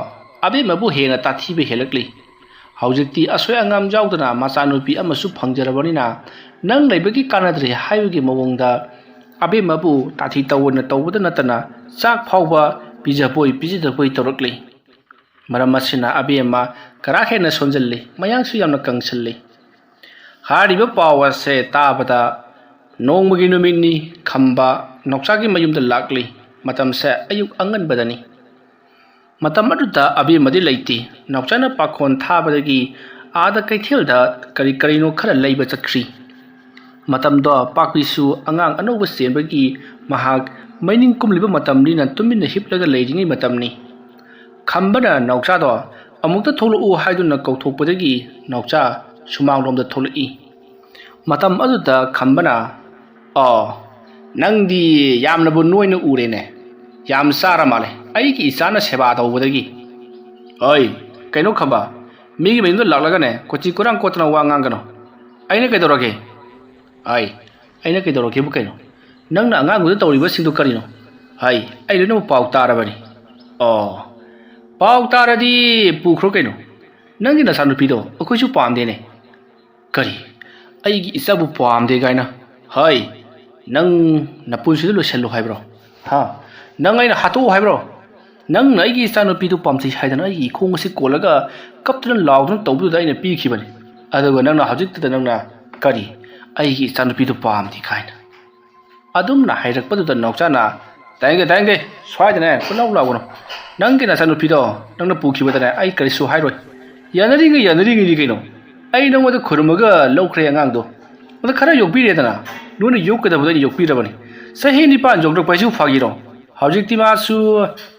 ꯑꯕꯦꯝꯃꯕꯨ ꯍꯦꯟꯅ ꯇꯥꯊꯤꯕ ꯍꯦꯜꯂꯛꯂꯤ꯫ ꯍꯧꯖꯤꯛꯇꯤ ꯑꯁꯣꯏ ꯑꯉꯥꯝ ꯌꯥꯎꯗꯅ ꯃꯆꯥꯅꯨꯄꯤ ꯑꯃꯁꯨ ꯐꯪꯖꯔꯕꯅꯤꯅ ꯅꯪ ꯂꯩꯕꯒꯤ ꯀꯥꯟꯅꯗ꯭ꯔꯦ ꯍꯥꯏꯕꯒꯤ ꯃꯑꯣꯡꯗ ꯑꯕꯦꯝꯃꯕꯨ ꯇꯥꯊꯤ ꯇꯧꯑꯣꯅ ꯇꯧꯕꯗ ꯅꯠꯇꯅ ꯆꯥꯛ ꯐꯥꯎꯕ ꯄꯤꯖꯕꯣꯏ ꯄꯤꯖꯗꯕꯣꯏ ꯇꯧꯔꯛꯂꯤ꯫ ꯃꯔꯝ ꯑꯁꯤꯅ ꯑꯕꯦꯝꯃ ꯀꯔꯥ ꯍꯦꯟꯅ ꯁꯣꯟꯖꯜꯂꯤ, ꯃꯌꯥꯡꯁꯨ ꯌꯥꯝꯅ ꯀꯪꯁꯜꯂꯤ꯫ ꯍꯥꯏꯔꯤꯕ ꯄꯥꯎ ꯑꯁꯦ ꯇꯥꯕꯗ ꯅꯣꯡꯃꯒꯤ ꯅꯨꯃꯤꯠꯅꯤ ꯈꯝꯕ ꯅꯥꯎꯆꯥꯒꯤ ꯃꯌꯨꯝꯗ ꯂꯥꯛꯂꯤ꯫ ꯃꯇꯝꯁꯦ ꯑꯌꯨꯛ ꯑꯉꯟꯕꯗꯅꯤ꯫ ꯃꯇꯝ ꯑꯗꯨꯗ ꯑꯕꯦꯝꯃꯗꯤ ꯂꯩꯇꯦ꯫ ꯅꯥꯎꯆꯥꯅ ꯄꯥꯈꯣꯟ ꯊꯥꯕꯗꯒꯤ ꯑꯥꯗ ꯀꯩꯊꯦꯜꯗ ꯀꯔꯤ ꯀꯔꯤꯅꯣ ꯈꯔ ꯂꯩꯕ ꯆꯠꯈ꯭ꯔꯤ꯫ ꯃꯇꯝꯗꯣ ꯄꯥꯛꯄꯤꯁꯨ ꯑꯉꯥꯡ ꯑꯅꯧꯕ ꯆꯦꯟꯕꯒꯤ ꯃꯍꯥꯛ ꯃꯩꯅꯤꯡ ꯀꯨꯝꯂꯤꯕ ꯃꯇꯝꯅꯤꯅ ꯇꯨꯃꯤꯟꯅ ꯍꯤꯞꯂꯒ ꯂꯩꯔꯤꯉꯩ ꯃꯇꯝꯅꯤ꯫ ꯈꯝꯕꯅ ꯅꯥꯎꯆꯥꯗꯣ ꯑꯃꯨꯛꯇ ꯊꯣꯛꯂꯛꯎ ꯍꯥꯏꯗꯨꯅ ꯀꯧꯊꯣꯛꯄꯗꯒꯤ ꯅꯥꯎꯆꯥ ꯁꯨꯃꯥꯡꯂꯣꯝꯗ ꯊꯣꯛꯂꯛꯏ꯫ ꯃꯇꯝ ꯑꯗꯨꯗ ꯈꯝꯕꯅ, "ꯑꯣ, ꯅꯪꯗꯤ ꯌꯥꯝꯅꯕꯨ ꯅꯣꯏꯅ ꯎꯔꯦꯅꯦ꯫ ꯌꯥꯝ ꯆꯥꯔ ꯃꯥꯜꯂꯦ ꯑꯩꯒꯤ ꯏꯆꯥꯅ ꯁꯦꯕꯥ ꯇꯧꯕꯗꯒꯤ꯫" "ꯍꯣꯏ, ꯀꯩꯅꯣ ꯈꯝꯕ, ꯃꯤꯒꯤ ꯃꯌꯨꯝꯗ ꯂꯥꯛꯂꯒꯅꯦ ꯀꯣꯆꯤ ꯀꯣꯔꯥꯡ ꯀꯣꯠꯇꯅ ꯋꯥ ꯉꯥꯡꯒꯅꯨ꯫ ꯑꯩꯅ ꯀꯩꯗꯧꯔꯒꯦ?" "ꯍꯥꯏ, ꯑꯩꯅ ꯀꯩꯗꯧꯔꯒꯦꯕꯨ ꯀꯩꯅꯣ? ꯅꯪꯅ ꯑꯉꯥꯡꯗꯨꯗ ꯇꯧꯔꯤꯕꯁꯤꯡꯗꯨ ꯀꯔꯤꯅꯣ?" "ꯍꯥꯏ, ꯑꯩ ꯂꯣꯏꯅꯃꯛ ꯄꯥꯎ ꯇꯥꯔꯕꯅꯤ꯫" "ꯑꯣ, ꯄꯥꯎ ꯇꯥꯔꯗꯤ ꯄꯨꯈ꯭ꯔꯣ ꯀꯩꯅꯣ꯫ ꯅꯪꯒꯤ ꯅꯆꯥꯅꯨꯄꯤꯗꯣ ꯑꯩꯈꯣꯏꯁꯨ ꯄꯥꯝꯗꯦꯅꯦ꯫" "ꯀꯔꯤ? ꯑꯩꯒꯤ ꯏꯆꯥꯕꯨ ꯄꯥꯝꯗꯦ ꯀꯥꯏꯅ? ꯍꯥꯏ, ꯅꯪ ꯅꯄꯨꯟꯁꯤꯗ ꯂꯣꯏꯁꯜꯂꯨ ꯍꯥꯏꯕ꯭ꯔꯣ? ꯍꯥ? ꯅꯪ ꯑꯩꯅ ꯍꯥꯠꯇꯣꯛꯎ ꯍꯥꯏꯕ꯭ꯔꯣ? ꯅꯪꯅ ꯑꯩꯒꯤ ꯏꯆꯥꯅꯨꯄꯤꯗꯨ ꯄꯥꯝꯖꯩ ꯍꯥꯏꯗꯅ ꯑꯩꯒꯤ ꯏꯈꯣꯡ ꯑꯁꯤ ꯀꯣꯜꯂꯒ ꯀꯞꯇꯨꯅ ꯂꯥꯎꯗꯨꯅ ꯇꯧꯕꯗꯨꯗ ꯑꯩꯅ ꯄꯤꯈꯤꯕꯅꯤ꯫ ꯑꯗꯨꯒ ꯅꯪꯅ ꯍꯧꯖꯤꯛꯇꯗ ꯅꯪꯅ ꯀꯔꯤ? ꯑꯩꯒꯤ ꯏꯆꯥꯅꯨꯄꯤꯗꯨ ꯄꯥꯝꯗꯦ ꯀꯥꯏꯅ?" ꯑꯗꯨꯝꯅ ꯍꯥꯏꯔꯛꯄꯗꯨꯗ ꯅꯥꯎꯆꯥꯅ "ꯇꯥꯏꯡꯒꯦ, ꯇꯥꯏꯡꯒꯦ, ꯁ꯭ꯋꯥꯏꯗꯅꯦ ꯀꯣꯏꯂꯥꯎ ꯂꯥꯎꯒꯅꯨ꯫ ꯅꯪꯒꯤ ꯅꯆꯥꯅꯨꯄꯤꯗꯣ ꯅꯪꯅ ꯄꯨꯈꯤꯕꯗꯅꯦ ꯑꯩ ꯀꯔꯤꯁꯨ ꯍꯥꯏꯔꯣꯏ꯫ ꯌꯥꯅꯔꯤꯉꯩ ꯌꯥꯅꯔꯤꯉꯩꯗꯤ ꯀꯩꯅꯣ? ꯑꯩ ꯅꯉꯣꯟꯗ ꯈꯨꯔꯨꯝꯃꯒ ꯂꯧꯈ꯭ꯔꯦ ꯑꯉꯥꯡꯗꯣ꯫ ꯑꯗ ꯈꯔ ꯌꯣꯛꯄꯤꯔꯦꯗꯅ꯫ ꯅꯣꯏꯅ ꯌꯣꯛꯀꯗꯕꯗꯣ ꯑꯩꯅ ꯌꯣꯛꯄꯤꯔꯕꯅꯤ꯫ ꯆꯍꯤ ꯅꯤꯄꯥꯟ ꯌꯣꯛꯂꯛꯄ ꯍꯥꯏꯁꯤꯕꯨ ꯐꯥꯒꯤꯔꯣ? ꯍꯧꯖꯤꯛꯇꯤ ꯃꯥꯁꯨ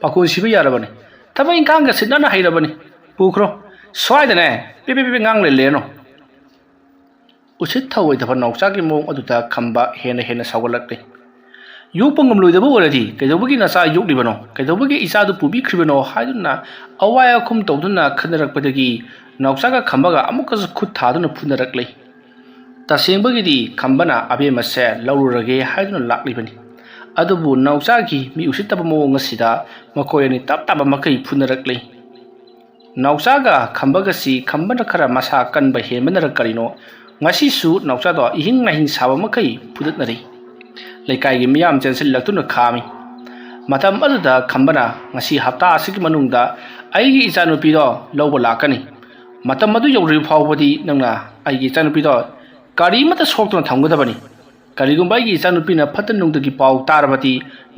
ꯄꯥꯈꯣꯟ ꯁꯤꯕ ꯌꯥꯔꯕꯅꯤ꯫ ꯊꯕꯛ ꯏꯪꯈꯥꯡꯒ ꯁꯤꯠ ꯅꯥꯟꯅ ꯍꯩꯔꯕꯅꯤ꯫ ꯄꯨꯈ꯭ꯔꯣ꯫ ꯁ꯭ꯋꯥꯏꯗꯅꯦ ꯄꯦ ꯄꯦ ꯄꯦ ꯄꯦ ꯉꯥꯡ ꯂꯩ ꯂꯩꯔꯅꯨ"꯫ ꯎꯁꯤꯠ ꯊꯑꯣꯏꯗꯕ ꯅꯥꯎꯆꯥꯒꯤ ꯃꯑꯣꯡ ꯑꯗꯨꯗ ꯈꯝꯕ ꯍꯦꯟꯅ ꯍꯦꯟꯅ ꯁꯥꯎꯒꯠꯂꯛꯂꯦ꯫ "ꯌꯣꯛꯄ ꯉꯝꯂꯣꯏꯗꯕ ꯑꯣꯏꯔꯗꯤ ꯀꯩꯗꯧꯕꯒꯤ ꯅꯆꯥ ꯌꯣꯛꯂꯤꯕꯅꯣ? ꯀꯩꯗꯧꯕꯒꯤ ꯏꯆꯥꯗꯨ ꯄꯨꯕꯤꯈ꯭ꯔꯤꯕꯅꯣ?" ꯍꯥꯏꯗꯨꯅ ꯑꯋꯥꯏ ꯑꯈꯨꯝ ꯇꯧꯗꯨꯅ ꯈꯟꯅꯔꯛꯄꯗꯒꯤ ꯅꯥꯎꯆꯥꯒ ꯈꯝꯕꯒ ꯑꯃꯨꯛꯀꯁꯨ ꯈꯨꯠ ꯊꯥꯗꯨꯅ ꯐꯨꯅꯔꯛꯂꯦ꯫ ꯇꯁꯦꯡꯕꯒꯤꯗꯤ ꯈꯝꯕꯅ ꯑꯕꯦꯝꯃꯁꯦ ꯂꯧꯔꯨꯔꯒꯦ ꯍꯥꯏꯗꯨꯅ ꯂꯥꯛꯂꯤꯕꯅꯤ꯫ ꯑꯗꯨꯕꯨ ꯅꯥꯎꯆꯥꯒꯤ ꯃꯤ ꯎꯁꯤꯠꯇꯕ ꯃꯑꯣꯡ ꯑꯁꯤꯗ ꯃꯈꯣꯏ ꯑꯅꯤ ꯇꯞ ꯇꯥꯕ ꯃꯈꯩ ꯐꯨꯅꯔꯛꯂꯦ꯫ ꯅꯥꯎꯆꯥꯒ ꯈꯝꯕꯒꯁꯤ ꯈꯝꯕꯅ ꯈꯔ ꯃꯁꯥ ꯀꯟꯕ ꯍꯦꯟꯕꯅꯔ ꯀꯔꯤꯅꯣ, ꯉꯁꯤꯁꯨ ꯅꯥꯎꯆꯥꯗꯣ ꯏꯍꯤꯡ ꯅꯥꯍꯤꯡ ꯁꯥꯕ ꯃꯈꯩ ꯐꯨꯗꯠꯅꯔꯤ꯫ ꯂꯩꯀꯥꯏꯒꯤ ꯃꯤꯌꯥꯝ ꯆꯦꯟꯁꯤꯜꯂꯛꯇꯨꯅ ꯈꯥꯝꯃꯤ꯫ ꯃꯇꯝ ꯑꯗꯨꯗ ꯈꯝꯕꯅ, "ꯉꯁꯤ ꯍꯞꯇꯥ ꯑꯁꯤꯒꯤ ꯃꯅꯨꯡꯗ ꯑꯩꯒꯤ ꯏꯆꯥꯅꯨꯄꯤꯗꯣ ꯂꯧꯕ ꯂꯥꯛꯀꯅꯤ꯫ ꯃꯇꯝ ꯑꯗꯨ ꯌꯧꯗ꯭ꯔꯤꯕ ꯐꯥꯎꯕꯗꯤ ꯅꯪꯅ ꯑꯩꯒꯤ ꯏꯆꯥꯅꯨꯄꯤꯗꯣ ꯀꯔꯤꯃꯠꯇ ꯁꯣꯛꯇꯅ ꯊꯝꯒꯗꯕꯅꯤ꯫ ꯀꯔꯤꯒꯨꯝꯕ ꯑꯩꯒꯤ ꯏꯆꯥꯅꯨꯄꯤꯅ ꯐꯠꯇ ꯅꯨꯡꯗꯒꯤ ꯄꯥꯎ ꯇꯥꯔꯕꯗꯤ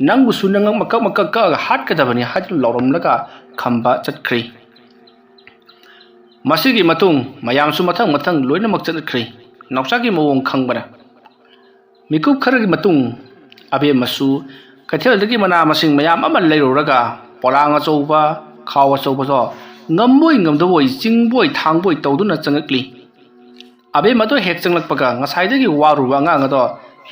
ꯅꯪꯕꯨꯁꯨ ꯅꯉꯛ ꯃꯀꯛ ꯃꯀꯛ ꯀꯛꯑꯒ ꯍꯥꯠꯀꯗꯕꯅꯤ" ꯍꯥꯏꯗꯨꯅ ꯂꯥꯎꯔꯝꯂꯒ ꯈꯝꯕ ꯆꯠꯈ꯭ꯔꯦ꯫ ꯃꯁꯤꯒꯤ ꯃꯇꯨꯡ ꯃꯌꯥꯝꯁꯨ ꯃꯊꯪ ꯃꯊꯪ ꯂꯣꯏꯅꯃꯛ ꯆꯠꯈ꯭ꯔꯦ꯫ ꯅꯥꯎꯆꯥꯒꯤ ꯃꯑꯣꯡ ꯈꯪꯕꯅ꯫ ꯃꯤꯀꯨꯞ ꯈꯔꯒꯤ ꯃꯇꯨꯡ ꯑꯕꯦꯝꯃꯁꯨ ꯀꯩꯊꯦꯜꯗꯒꯤ ꯃꯅꯥ ꯃꯁꯤꯡ ꯃꯌꯥꯝ ꯑꯃ ꯂꯩꯔꯨꯔꯒ ꯄꯣꯂꯥꯡ ꯑꯆꯧꯕ, ꯈꯥꯎ ꯑꯆꯧꯕꯗꯣ ꯉꯝꯕꯣꯏ ꯉꯝꯗꯕꯣꯏ, ꯆꯤꯡꯕꯣꯏ ꯊꯥꯡꯕꯣꯏ ꯇꯧꯗꯨꯅ ꯆꯪꯉꯛꯂꯤ꯫ ꯑꯕꯦꯝꯃꯗꯣ ꯍꯦꯛ ꯆꯪꯂꯛꯄꯒ ꯉꯁꯥꯏꯗꯒꯤ ꯋꯥꯔꯨꯕ ꯑꯉꯥꯡ ꯑꯗꯣ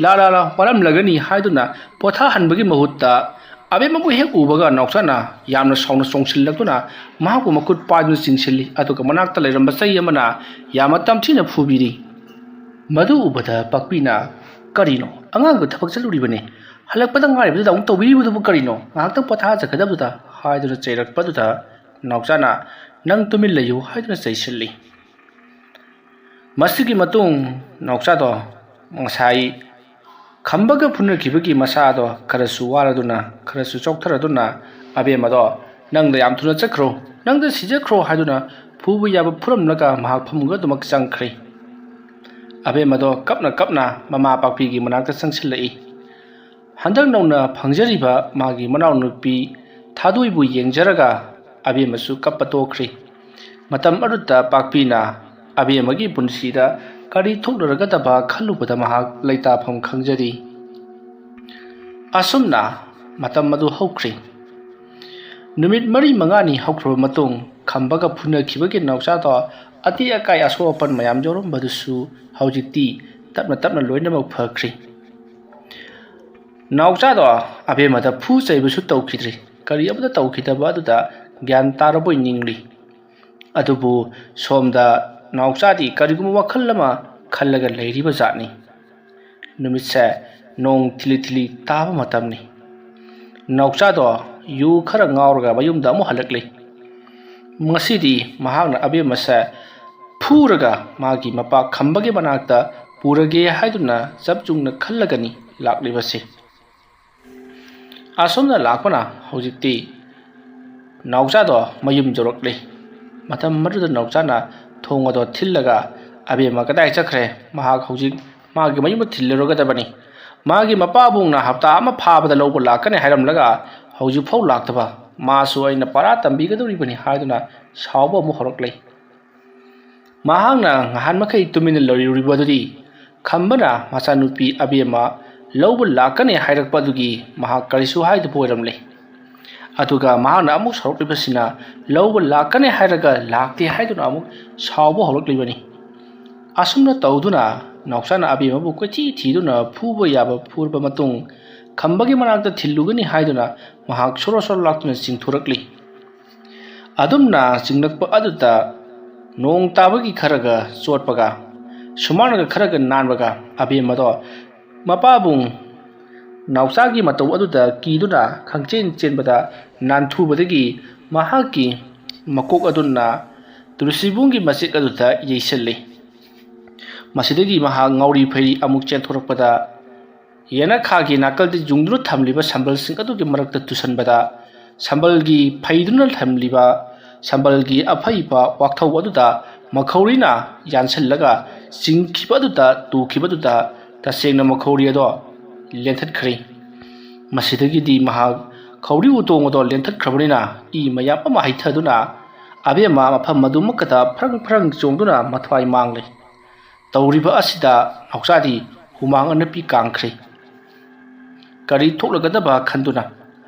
"ꯂꯥ ꯂꯥ ꯂꯥ, ꯋꯥꯔꯝꯂꯒꯅꯤ" ꯍꯥꯏꯗꯨꯅ ꯄꯣꯊꯥꯍꯟꯕꯒꯤ ꯃꯍꯨꯠꯇ, ꯑꯕꯦꯝꯃꯕꯨ ꯍꯦꯛ ꯎꯕꯒ ꯅꯥꯎꯆꯥꯅ ꯌꯥꯝꯅ ꯁꯥꯎꯅ ꯆꯣꯡꯁꯤꯜꯂꯛꯇꯨꯅ ꯃꯍꯥꯛꯄꯨ ꯃꯈꯨꯠ ꯄꯥꯏꯗꯨꯅ ꯆꯤꯡꯁꯤꯜꯂꯤ꯫ ꯑꯗꯨꯒ ꯃꯅꯥꯛꯇ ꯂꯩꯔꯝꯕ ꯆꯩ ꯑꯃꯅ ꯌꯥꯝꯅ ꯇꯝꯊꯤꯅ ꯐꯨꯕꯤꯔꯤ꯫ ꯃꯗꯨ ꯎꯕꯗ ꯄꯥꯛꯄꯤꯅ, "ꯀꯔꯤꯅꯣ? ꯑꯉꯥꯡꯗꯨ ꯊꯕꯛ ꯆꯠꯂꯨꯔꯤꯕꯅꯤ꯫ ꯍꯜꯂꯛꯄꯗ ꯉꯥꯏꯔꯤꯕꯗꯨꯗ ꯑꯃꯨꯛ ꯇꯧꯕꯤꯔꯤꯕꯗꯨꯕꯨ ꯀꯔꯤꯅꯣ? ꯉꯥꯏꯍꯥꯛꯇꯪ ꯄꯣꯊꯥꯖꯒꯗꯕꯗꯨꯗ" ꯍꯥꯏꯗꯨꯅ ꯆꯩꯔꯛꯄꯗꯨꯗ ꯅꯥꯎꯆꯥꯅ, "ꯅꯪ ꯇꯨꯃꯤꯟ ꯂꯩꯌꯨ" ꯍꯥꯏꯗꯨꯅ ꯆꯩꯁꯤꯜꯂꯤ꯫ ꯃꯁꯤꯒꯤ ꯃꯇꯨꯡ ꯅꯥꯎꯆꯥꯗꯣ ꯉꯁꯥꯏ ꯈꯝꯕꯒ ꯐꯨꯅꯈꯤꯕꯒꯤ ꯃꯁꯥꯗꯣ ꯈꯔꯁꯨ ꯋꯥꯔꯗꯨꯅ, ꯈꯔꯁꯨ ꯆꯣꯛꯊꯔꯗꯨꯅ, ꯑꯕꯦꯝꯃꯗꯣ, "ꯅꯪꯗ ꯌꯥꯝ ꯊꯨꯅ ꯆꯠꯈ꯭ꯔꯣ, ꯅꯪꯗ ꯁꯤꯖꯈ꯭ꯔꯣ" ꯍꯥꯏꯗꯨꯅ ꯐꯨꯕ ꯌꯥꯕ ꯐꯨꯔꯝꯂꯒ ꯃꯍꯥꯛ ꯐꯃꯨꯡ ꯑꯗꯨꯃꯛ ꯆꯪꯈ꯭ꯔꯦ꯫ ꯑꯕꯦꯝꯃꯗꯣ ꯀꯞꯅ ꯀꯞꯅ ꯃꯃꯥ ꯄꯥꯛꯄꯤꯒꯤ ꯃꯅꯥꯛꯇ ꯆꯪꯁꯤꯜꯂꯛꯏ꯫ ꯍꯟꯗꯛ ꯅꯧꯅ ꯐꯪꯖꯔꯤꯕ ꯃꯥꯒꯤ ꯃꯅꯥꯎꯅꯨꯄꯤ ꯊꯥꯗꯣꯏꯕꯨ ꯌꯦꯡꯖꯔꯒ ꯑꯕꯦꯝꯃꯁꯨ ꯀꯞꯄ ꯇꯣꯛꯈ꯭ꯔꯤ꯫ ꯃꯇꯝ ꯑꯗꯨꯗ ꯄꯥꯛꯄꯤꯅ ꯑꯕꯦꯝꯃꯒꯤ ꯄꯨꯟꯁꯤꯗ ꯀꯔꯤ ꯊꯣꯛꯅꯔꯒꯗꯕ ꯈꯜꯂꯨꯕꯗ ꯃꯍꯥꯛ ꯂꯩꯇꯥꯐꯝ ꯈꯪꯖꯔꯤ꯫ ꯑꯁꯨꯝꯅ ꯃꯇꯝ ꯑꯗꯨ ꯍꯧꯈ꯭ꯔꯤ꯫ ꯅꯨꯃꯤꯠ ꯃꯔꯤ ꯃꯉꯥꯅꯤ ꯍꯧꯈ꯭ꯔꯕ ꯃꯇꯨꯡ, ꯈꯝꯕꯒ ꯐꯨꯅꯈꯤꯕꯒꯤ ꯅꯥꯎꯆꯥꯗꯣ ꯑꯇꯦꯛ ꯑꯀꯥꯏ ꯑꯁꯣꯛ ꯑꯄꯟ ꯃꯌꯥꯝ ꯌꯥꯎꯔꯝꯕꯗꯨꯁꯨ ꯍꯧꯖꯤꯛꯇꯤ ꯇꯞꯅ ꯇꯞꯅ ꯂꯣꯏꯅꯃꯛ ꯐꯈ꯭ꯔꯤ꯫ ꯅꯥꯎꯆꯥꯗꯣ ꯑꯕꯦꯝꯃꯗ ꯐꯨ ꯆꯩꯕꯁꯨ ꯇꯧꯈꯤꯗ꯭ꯔꯤ꯫ ꯀꯔꯤ ꯑꯃꯠꯇ ꯇꯧꯈꯤꯗꯕ ꯑꯗꯨꯗ ꯒ꯭ꯌꯥꯟ ꯇꯥꯔꯕꯣꯏ ꯅꯤꯡꯂꯤ꯫ ꯑꯗꯨꯕꯨ ꯁꯣꯝꯗ ꯅꯥꯎꯆꯥꯗꯤ ꯀꯔꯤꯒꯨꯝꯕ ꯋꯥꯈꯜ ꯑꯃ ꯈꯜꯂꯒ ꯂꯩꯔꯤꯕ ꯖꯥꯠꯅꯤ꯫ ꯅꯨꯃꯤꯠꯁꯦ ꯅꯣꯡ ꯊꯤꯂꯤ ꯊꯤꯂꯤ ꯇꯥꯕ ꯃꯇꯝꯅꯤ꯫ ꯅꯥꯎꯆꯥꯗꯣ ꯌꯨ ꯈꯔ ꯉꯥꯎꯔꯒ ꯃꯌꯨꯝꯗ ꯑꯃꯨꯛ ꯍꯜꯂꯛꯂꯤ꯫ ꯉꯁꯤꯗꯤ ꯃꯍꯥꯛꯅ ꯑꯕꯦꯝꯃꯁꯦ ꯐꯨꯔꯒ ꯃꯥꯒꯤ ꯃꯄꯥ ꯈꯝꯕꯒꯤ ꯃꯅꯥꯛꯇ ꯄꯨꯔꯒꯦ ꯍꯥꯏꯗꯨꯅ ꯆꯞ ꯆꯨꯝꯅ ꯈꯜꯂꯒꯅꯤ ꯂꯥꯛꯂꯤꯕꯁꯤ꯫ ꯑꯁꯨꯝꯅ ꯂꯥꯛꯄꯅ ꯍꯧꯖꯤꯛꯇꯤ ꯅꯥꯎꯆꯥꯗꯣ ꯃꯌꯨꯝ ꯌꯧꯔꯛꯂꯤ꯫ ꯃꯇꯝ ꯑꯗꯨꯗ ꯅꯥꯎꯆꯥꯅ ꯊꯣꯡ ꯑꯗꯣ ꯊꯤꯜꯂꯒ, "ꯑꯕꯦꯝꯃ ꯀꯗꯥꯏ ꯆꯠꯈ꯭ꯔꯦ? ꯃꯍꯥꯛ ꯍꯧꯖꯤꯛ ꯃꯥꯒꯤ ꯃꯌꯨꯝꯗ ꯊꯤꯜꯂꯨꯔꯒꯗꯕꯅꯤ꯫ ꯃꯥꯒꯤ ꯃꯄꯥꯕꯨꯡꯅ ꯍꯞꯇꯥ ꯑꯃ ꯐꯥꯕꯗ ꯂꯧꯕ ꯂꯥꯛꯀꯅꯤ ꯍꯥꯏꯔꯝꯂꯒ ꯍꯧꯖꯤꯛꯐꯥꯎ ꯂꯥꯛꯇꯕ꯫ ꯃꯥꯁꯨ ꯑꯩꯅ ꯄꯔꯥ ꯇꯝꯕꯤꯒꯗꯧꯔꯤꯕꯅꯤ" ꯍꯥꯏꯗꯨꯅ ꯁꯥꯎꯕ ꯑꯃꯨꯛ ꯍꯧꯔꯛꯂꯦ꯫ ꯃꯍꯥꯛꯅ ꯉꯍꯥꯟ ꯃꯈꯩ ꯇꯨꯃꯤꯟꯅ ꯂꯩꯔꯨꯔꯤꯕ ꯑꯗꯨꯗꯤ ꯈꯝꯕꯅ ꯃꯆꯥꯅꯨꯄꯤ ꯑꯕꯦꯝꯃ ꯂꯧꯕ ꯂꯥꯛꯀꯅꯤ ꯍꯥꯏꯔꯛꯄ ꯑꯗꯨꯒꯤ ꯃꯍꯥꯛ ꯀꯔꯤꯁꯨ ꯍꯥꯏꯗꯕ ꯑꯣꯏꯔꯝꯂꯦ꯫ ꯑꯗꯨꯒ ꯃꯍꯥꯛꯅ ꯑꯃꯨꯛ ꯁꯥꯎꯔꯛꯂꯤꯕꯁꯤꯅ ꯂꯧꯕ ꯂꯥꯛꯀꯅꯤ ꯍꯥꯏꯔꯒ ꯂꯥꯛꯇꯦ ꯍꯥꯏꯗꯨꯅ ꯑꯃꯨꯛ ꯁꯥꯎꯕ ꯍꯧꯔꯛꯂꯤꯕꯅꯤ꯫ ꯑꯁꯨꯝꯅ ꯇꯧꯗꯨꯅ ꯅꯥꯎꯆꯥꯅ ꯑꯕꯦꯝꯃꯕꯨ ꯀꯣꯏꯊꯤ ꯊꯤꯗꯨꯅ ꯐꯨꯕ ꯌꯥꯕ ꯐꯨꯔꯕ ꯃꯇꯨꯡ, ꯈꯝꯕꯒꯤ ꯃꯅꯥꯛꯇ ꯊꯤꯜꯂꯨꯒꯅꯤ ꯍꯥꯏꯗꯨꯅ ꯃꯍꯥꯛ ꯁꯣꯔꯣ ꯁꯣꯔꯣ ꯂꯥꯛꯇꯨꯅ ꯆꯤꯡꯊꯣꯔꯛꯂꯤ꯫ ꯑꯗꯨꯝꯅ ꯆꯤꯡꯂꯛꯄ ꯑꯗꯨꯗ ꯅꯣꯡ ꯇꯥꯕꯒꯤ ꯈꯔꯒ ꯆꯣꯠꯄꯒ, ꯁꯨꯃꯥꯡꯅꯒ ꯈꯔꯒ ꯅꯥꯟꯕꯒ, ꯑꯕꯦꯝꯃꯗꯣ ꯃꯄꯥꯕꯨꯡ ꯅꯥꯎꯆꯥꯒꯤ ꯃꯇꯧ ꯑꯗꯨꯗ ꯀꯤꯗꯨꯅ ꯈꯪꯆꯦꯟ ꯆꯦꯟꯕꯗ ꯅꯥꯟꯊꯨꯕꯗꯒꯤ ꯃꯍꯥꯛꯀꯤ ꯃꯀꯣꯛ ꯑꯗꯨꯅ ꯇꯨꯜꯁꯤꯕꯣꯡꯒꯤ ꯃꯆꯦꯛ ꯑꯗꯨꯗ ꯌꯩꯁꯤꯜꯂꯤ꯫ ꯃꯁꯤꯗꯒꯤ ꯃꯍꯥꯛ ꯉꯥꯎꯔꯤ ꯐꯩꯔꯤ ꯑꯃꯨꯛ ꯆꯦꯟꯊꯣꯔꯛꯄꯗ, ꯌꯦꯅꯈꯥꯒꯤ ꯅꯥꯀꯜꯗ ꯌꯨꯡꯗꯨꯅ ꯊꯝꯂꯤꯕ ꯁꯝꯕꯜꯁꯤꯡ ꯑꯗꯨꯒꯤ ꯃꯔꯛꯇ ꯇꯨꯁꯟꯕꯗ, ꯁꯝꯕꯜꯒꯤ ꯐꯩꯗꯨꯅ ꯊꯝꯂꯤꯕ ꯁꯝꯕꯜꯒꯤ ꯑꯐꯩꯕ ꯋꯥꯛꯊꯧ ꯑꯗꯨꯗ ꯃꯈꯧꯔꯤꯅ ꯌꯥꯟꯁꯤꯜꯂꯒ ꯆꯤꯡꯈꯤꯕ ꯑꯗꯨꯗ, ꯇꯨꯈꯤꯕ ꯑꯗꯨꯗ ꯇꯁꯦꯡꯅ ꯃꯈꯧꯔꯤ ꯑꯗꯣ ꯂꯦꯟꯊꯠꯈ꯭ꯔꯦ꯫ ꯃꯁꯤꯗꯒꯤꯗꯤ ꯃꯍꯥꯛ ꯈꯧꯔꯤ ꯎꯇꯣꯡ ꯑꯗꯣ ꯂꯦꯟꯊꯠꯈ꯭ꯔꯕꯅꯤꯅ ꯏ ꯃꯌꯥꯝ ꯑꯃ ꯍꯩꯊꯗꯨꯅ ꯑꯕꯦꯝꯃ ꯃꯐꯝ ꯑꯗꯨꯃꯛꯀꯗ ꯐ꯭ꯔꯪ ꯐ꯭ꯔꯪ ꯆꯣꯡꯗꯨꯅ ꯃꯊ꯭ꯋꯥꯏ ꯃꯥꯡꯂꯦ꯫ ꯇꯧꯔꯤꯕ ꯑꯁꯤꯗ ꯅꯥꯎꯆꯥꯗꯤ ꯍꯨꯃꯥꯡ ꯑꯅꯞꯄꯤ ꯀꯥꯡꯈ꯭ꯔꯦ꯫ ꯀꯔꯤ ꯊꯣꯛꯂꯒꯗꯕ ꯈꯟꯗꯨꯅ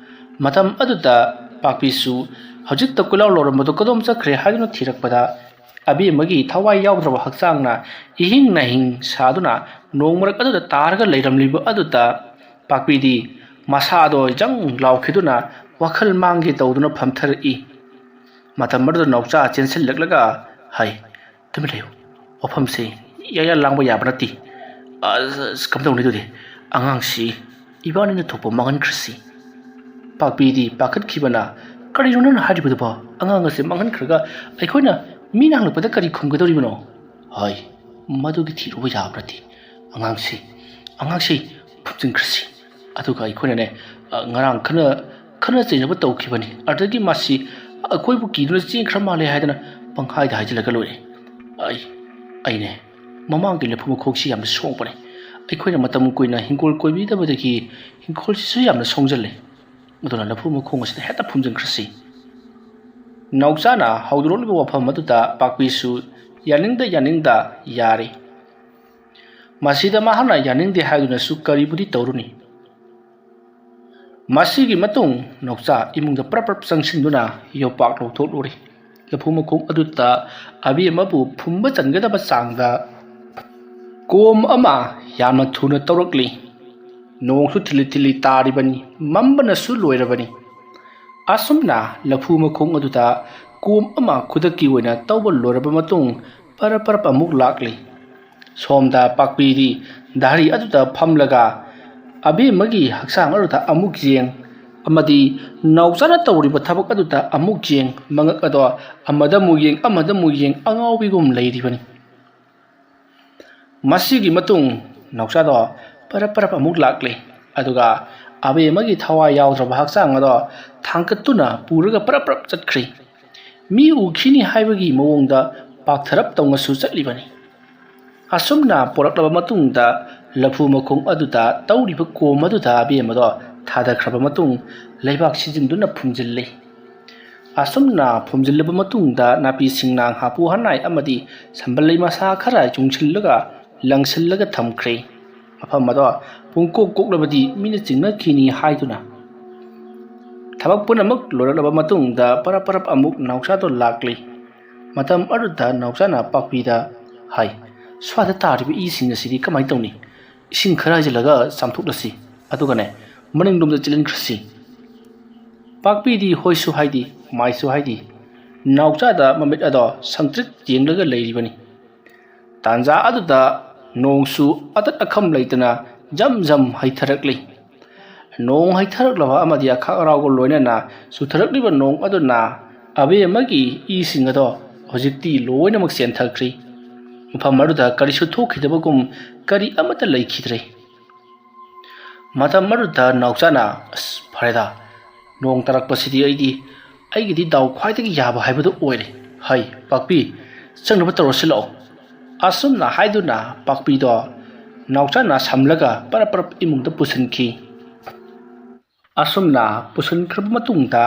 ꯃꯇꯝ ꯑꯗꯨꯗ ꯄꯥꯛꯄꯤꯁꯨ ꯍꯧꯖꯤꯛꯇ ꯀꯣꯏꯂꯥꯎ ꯂꯧꯔꯝꯕꯗꯨ ꯀꯗꯣꯝ ꯆꯠꯈ꯭ꯔꯦ ꯍꯥꯏꯗꯨꯅ ꯊꯤꯔꯛꯄꯗ ꯑꯕꯦꯝꯃꯒꯤ ꯊꯋꯥꯏ ꯌꯥꯎꯗ꯭ꯔꯕ ꯍꯛꯆꯥꯡꯅ ꯏꯍꯤꯡ ꯅꯥꯍꯤꯡ ꯁꯥꯗꯨꯅ ꯅꯣꯡ ꯃꯔꯛ ꯑꯗꯨꯗ ꯇꯥꯔꯒ ꯂꯩꯔꯝꯂꯤꯕ ꯑꯗꯨꯗ ꯄꯥꯛꯄꯤꯗꯤ ꯃꯁꯥꯗꯣ ꯖꯪ ꯂꯥꯎꯈꯤꯗꯨꯅ ꯋꯥꯈꯜ ꯃꯥꯡꯒꯦ ꯇꯧꯗꯨꯅ ꯐꯝꯊꯔꯛꯏ꯫ ꯃꯇꯝ ꯑꯗꯨꯗ ꯅꯥꯎꯆꯥ ꯆꯦꯟꯁꯤꯜꯂꯛꯂꯒ, "ꯍꯩ, ꯇꯨꯃꯤꯟ ꯂꯩꯌꯨ꯫ ꯋꯥꯐꯝꯁꯦ ꯌꯥꯌꯥ ꯂꯥꯡꯕ ꯌꯥꯕ ꯅꯠꯇꯦ꯫ ꯑꯁ, ꯀꯝꯗꯧꯅꯤ ꯑꯗꯨꯗꯤ? ꯑꯉꯥꯡꯁꯤ ꯏꯕꯥꯅꯤꯅ ꯊꯣꯛꯄ ꯃꯥꯡꯍꯟꯈ꯭ꯔꯁꯤ꯫" ꯄꯥꯛꯄꯤꯗꯤ ꯄꯥꯈꯠꯈꯤꯕꯅ, "ꯀꯔꯤꯅꯣ ꯅꯪꯅ ꯍꯥꯏꯔꯤꯕꯗꯨꯕꯣ? ꯑꯉꯥꯡ ꯑꯁꯦ ꯃꯥꯡꯍꯟꯈ꯭ꯔꯒ ꯑꯩꯈꯣꯏꯅ ꯃꯤꯅ ꯍꯪꯂꯛꯄꯗ ꯀꯔꯤ ꯈꯨꯝꯒꯗꯧꯔꯤꯕꯅꯣ?" "ꯍꯣꯏ, ꯃꯗꯨꯒꯤ ꯊꯤꯔꯨꯕ ꯌꯥꯕ꯭ꯔꯗꯤ? ꯑꯉꯥꯡꯁꯤ, ꯑꯉꯥꯡꯁꯤ ꯐꯨꯝꯖꯤꯟꯈ꯭ꯔꯁꯤ꯫ ꯑꯗꯨꯒ ꯑꯩꯈꯣꯏꯅꯅꯦ, ꯑ, ꯉꯔꯥꯡ ꯈꯟꯅ, ꯈꯟꯅ ꯆꯩꯅꯕ ꯇꯧꯈꯤꯕꯅꯤ꯫ ꯑꯗꯨꯗꯒꯤ ꯃꯥꯁꯤ ꯑꯩꯈꯣꯏꯕꯨ ꯀꯤꯗꯨꯅ ꯆꯦꯟꯈ꯭ꯔ ꯃꯥꯜꯂꯦ ꯍꯥꯏꯗꯅ ꯄꯪꯍꯥꯏꯗ ꯍꯥꯏꯖꯤꯜꯂꯒ ꯂꯣꯏꯔꯦ꯫ ꯑꯩ, ꯑꯩꯅꯦ, ꯃꯃꯥꯡꯒꯤ ꯂꯐꯨ ꯃꯈꯣꯡꯁꯤ ꯌꯥꯝꯅ ꯁꯣꯡꯕꯅꯦ꯫ ꯑꯩꯈꯣꯏꯅ ꯃꯇꯝ ꯀꯨꯏꯅ ꯍꯤꯡꯒꯣꯜ ꯀꯣꯏꯕꯤꯗꯕꯗꯒꯤ ꯍꯤꯡꯈꯣꯜꯁꯤꯁꯨ ꯌꯥꯝꯅ ꯁꯣꯡꯖꯜꯂꯦ꯫ ꯑꯗꯨꯅ ꯂꯐꯨ ꯃꯈꯣꯡ ꯑꯁꯤꯗ ꯍꯦꯛꯇ ꯐꯨꯝꯖꯤꯟꯈ꯭ꯔꯁꯤ꯫" ꯅꯥꯎꯆꯥꯅ ꯍꯧꯗꯣꯔꯛꯂꯤꯕ ꯋꯥꯐꯝ ꯑꯗꯨꯗ ꯄꯥꯛꯄꯤꯁꯨ ꯌꯥꯅꯤꯡꯗ ꯌꯥꯅꯤꯡꯗ ꯌꯥꯔꯦ꯫ ꯃꯁꯤꯗ ꯃꯍꯥꯛꯅ ꯌꯥꯅꯤꯡꯗꯦ ꯍꯥꯏꯗꯨꯅꯁꯨ ꯀꯔꯤꯕꯨꯗꯤ ꯇꯧꯔꯨꯅꯤ? ꯃꯁꯤꯒꯤ ꯃꯇꯨꯡ ꯅꯥꯎꯆꯥ ꯏꯃꯨꯡꯗ ꯄ꯭ꯔꯞ ꯄ꯭ꯔꯞ ꯆꯪꯁꯤꯟꯗꯨꯅ ꯌꯣꯄꯥꯛ ꯂꯧꯊꯣꯛꯂꯨꯔꯦ꯫ ꯂꯐꯨ ꯃꯈꯣꯡ ꯑꯗꯨꯗ ꯑꯕꯦꯝꯃꯕꯨ ꯐꯨꯝꯕ ꯆꯟꯒꯗꯕ ꯆꯥꯡꯗ ꯀꯣꯝ ꯑꯃ ꯌꯥꯝꯅ ꯊꯨꯅ ꯇꯧꯔꯛꯂꯤ꯫ ꯅꯣꯡꯁꯨ ꯊꯤꯜꯂꯤ ꯊꯤꯜꯂꯤ ꯇꯥꯔꯤꯕꯅꯤ, ꯃꯝꯕꯅꯁꯨ ꯂꯣꯏꯔꯕꯅꯤ꯫ ꯑꯁꯨꯝꯅ ꯂꯐꯨ ꯃꯈꯣꯡ ꯑꯗꯨꯗ ꯀꯣꯝ ꯑꯃ ꯈꯨꯗꯛꯀꯤ ꯑꯣꯏꯅ ꯇꯧꯕ ꯂꯣꯏꯔꯕ ꯃꯇꯨꯡ ꯄꯔꯞ ꯄꯔꯞ ꯑꯃꯨꯛ ꯂꯥꯛꯂꯤ꯫ ꯁꯣꯝꯗ ꯄꯥꯛꯄꯤꯗꯤ ꯙꯥꯔꯤ ꯑꯗꯨꯗ ꯐꯝꯂꯒ ꯑꯕꯦꯝꯃꯒꯤ ꯍꯛꯆꯥꯡ ꯑꯗꯨꯗ ꯑꯃꯨꯛ ꯌꯦꯡ ꯑꯃꯗꯤ ꯅꯥꯎꯆꯥꯅ ꯇꯧꯔꯤꯕ ꯊꯕꯛ ꯑꯗꯨꯗ ꯑꯃꯨꯛ ꯌꯦꯡ, ꯃꯉꯛ ꯑꯗꯣ ꯑꯃꯗ ꯑꯃꯨꯛ ꯌꯦꯡ, ꯑꯃꯗ ꯑꯃꯨꯛ ꯌꯦꯡ, ꯑꯉꯥꯎꯕꯤꯒꯨꯝ ꯂꯩꯔꯤꯕꯅꯤ꯫ ꯃꯁꯤꯒꯤ ꯃꯇꯨꯡ ꯅꯥꯎꯆꯥꯗꯣ ꯄꯔꯞ ꯄꯔꯞ ꯑꯃꯨꯛ ꯂꯥꯛꯂꯦ, ꯑꯗꯨꯒ ꯑꯕꯦꯝꯃꯒꯤ ꯊꯋꯥꯏ ꯌꯥꯎꯗ꯭ꯔꯕ ꯍꯛꯆꯥꯡ ꯑꯗꯣ ꯊꯥꯡꯒꯠꯇꯨꯅ ꯄꯨꯔꯒ ꯄꯔꯞ ꯄꯔꯞ ꯆꯠꯈ꯭ꯔꯦ꯫ ꯃꯤ ꯎꯈꯤꯅꯤ ꯍꯥꯏꯕꯒꯤ ꯃꯑꯣꯡꯗ ꯄꯥꯛꯊꯔꯞ ꯇꯧꯅꯁꯨ ꯆꯠꯂꯤꯕꯅꯤ꯫ ꯑꯁꯨꯝꯅ ꯄꯣꯔꯛꯂꯕ ꯃꯇꯨꯡꯗ ꯂꯐꯨ ꯃꯈꯣꯡ ꯑꯗꯨꯗ ꯇꯧꯔꯤꯕ ꯀꯣꯝ ꯑꯗꯨꯗ ꯑꯕꯦꯝꯃꯗꯣ ꯊꯥꯗꯈ꯭ꯔꯕ ꯃꯇꯨꯡ ꯂꯩꯕꯥꯛ ꯁꯤꯖꯤꯟꯗꯨꯅ ꯐꯨꯝꯖꯤꯜꯂꯤ꯫ ꯑꯁꯨꯝꯅ ꯐꯨꯝꯖꯤꯜꯂꯕ ꯃꯇꯨꯡꯗ ꯅꯥꯄꯤ ꯁꯤꯡꯅꯥꯡ, ꯍꯥꯄꯨ ꯍꯅꯥꯏ ꯑꯃꯗꯤ ꯁꯝꯕꯜ ꯂꯩ ꯃꯁꯥ ꯈꯔ ꯆꯨꯡꯁꯤꯜꯂꯒ ꯂꯪꯁꯤꯜꯂꯒ ꯊꯝꯈ꯭ꯔꯦ꯫ ꯃꯐꯝ ꯑꯗꯣ ꯄꯨꯡꯀꯣꯛ ꯀꯣꯛꯂꯕꯗꯤ ꯃꯤꯅ ꯆꯤꯡꯅꯈꯤꯅꯤ ꯍꯥꯏꯗꯨꯅ꯫ ꯊꯕꯛ ꯄꯨꯝꯅꯃꯛ ꯂꯣꯏꯔꯛꯂꯕ ꯃꯇꯨꯡꯗ ꯄꯔꯞ ꯄꯔꯞ ꯑꯃꯨꯛ ꯅꯥꯎꯆꯥꯗꯣ ꯂꯥꯛꯂꯤ꯫ ꯃꯇꯝ ꯑꯗꯨꯗ ꯅꯥꯎꯆꯥꯅ ꯄꯥꯛꯄꯤꯗ ꯍꯥꯏ, "ꯁ꯭ꯋꯥꯏꯗ ꯇꯥꯔꯤꯕ ꯏꯁꯤꯡ ꯑꯁꯤꯗꯤ ꯀꯃꯥꯏꯅ ꯇꯧꯅꯤ? ꯏꯁꯤꯡ ꯈꯔ ꯍꯩꯖꯤꯜꯂꯒ ꯆꯥꯝꯊꯣꯛꯂꯁꯤ꯫ ꯑꯗꯨꯒꯅꯦ, ꯃꯅꯤꯡꯂꯣꯝꯗ ꯆꯦꯜꯍꯟꯈ꯭ꯔꯁꯤ꯫" ꯄꯥꯛꯄꯤꯗꯤ ꯍꯣꯏꯁꯨ ꯍꯥꯏꯗꯦ, ꯃꯥꯏꯁꯨ ꯍꯥꯏꯗꯦ꯫ ꯅꯥꯎꯆꯥꯗ ꯃꯃꯤꯠ ꯑꯗꯣ ꯁꯪꯇ꯭ꯔꯤꯛ ꯌꯦꯡꯂꯒ ꯂꯩꯔꯤꯕꯅꯤ꯫ ꯇꯥꯟꯖꯥ ꯑꯗꯨꯗ ꯅꯣꯡꯁꯨ ꯑꯇꯠ ꯑꯈꯝ ꯂꯩꯇꯅ ꯖꯝ ꯖꯝ ꯍꯩꯊꯔꯛꯂꯤ꯫ ꯅꯣꯡ ꯍꯩꯊꯔꯛꯂꯕ ꯑꯃꯗꯤ ꯑꯈꯥꯛ ꯑꯔꯥꯎꯒ ꯂꯣꯏꯅꯅ ꯆꯨꯊꯔꯛꯂꯤꯕ ꯅꯣꯡ ꯑꯗꯨꯅ ꯑꯕꯦꯝꯃꯒꯤ ꯏꯁꯤꯡ ꯑꯗꯣ ꯍꯧꯖꯤꯛꯇꯤ ꯂꯣꯏꯅꯃꯛ ꯆꯦꯟꯊꯈ꯭ꯔꯤ꯫ ꯃꯐꯝ ꯑꯗꯨꯗ ꯀꯔꯤꯁꯨ ꯊꯣꯛꯈꯤꯗꯕꯒꯨꯝ ꯀꯔꯤ ꯑꯃꯠꯇ ꯂꯩꯈꯤꯗ꯭ꯔꯦ꯫ ꯃꯇꯝ ꯑꯗꯨꯗ ꯅꯥꯎꯆꯥꯅ, "ꯑꯁ, ꯐꯔꯦꯗ, ꯅꯣꯡ ꯇꯥꯔꯛꯄꯁꯤꯗꯤ ꯑꯩꯗꯤ, ꯑꯩꯒꯤꯗꯤ ꯗꯥꯎ ꯈ꯭ꯋꯥꯏꯗꯒꯤ ꯌꯥꯕ ꯍꯥꯏꯕꯗꯨ ꯑꯣꯏꯔꯦ꯫ ꯍꯩ, ꯄꯥꯛꯄꯤ, ꯆꯪꯅꯕ ꯇꯧꯔꯁꯤ ꯂꯥꯛꯑꯣ꯫" ꯑꯁꯨꯝꯅ ꯍꯥꯏꯗꯨꯅ ꯄꯥꯛꯄꯤꯗꯣ ꯅꯥꯎꯆꯥꯅ ꯁꯝꯂꯒ ꯄꯔꯞ ꯄꯔꯞ ꯏꯃꯨꯡꯗ ꯄꯨꯁꯤꯟꯈꯤ꯫ ꯑꯁꯨꯝꯅ ꯄꯨꯁꯤꯟꯈ꯭ꯔꯕ ꯃꯇꯨꯡꯗ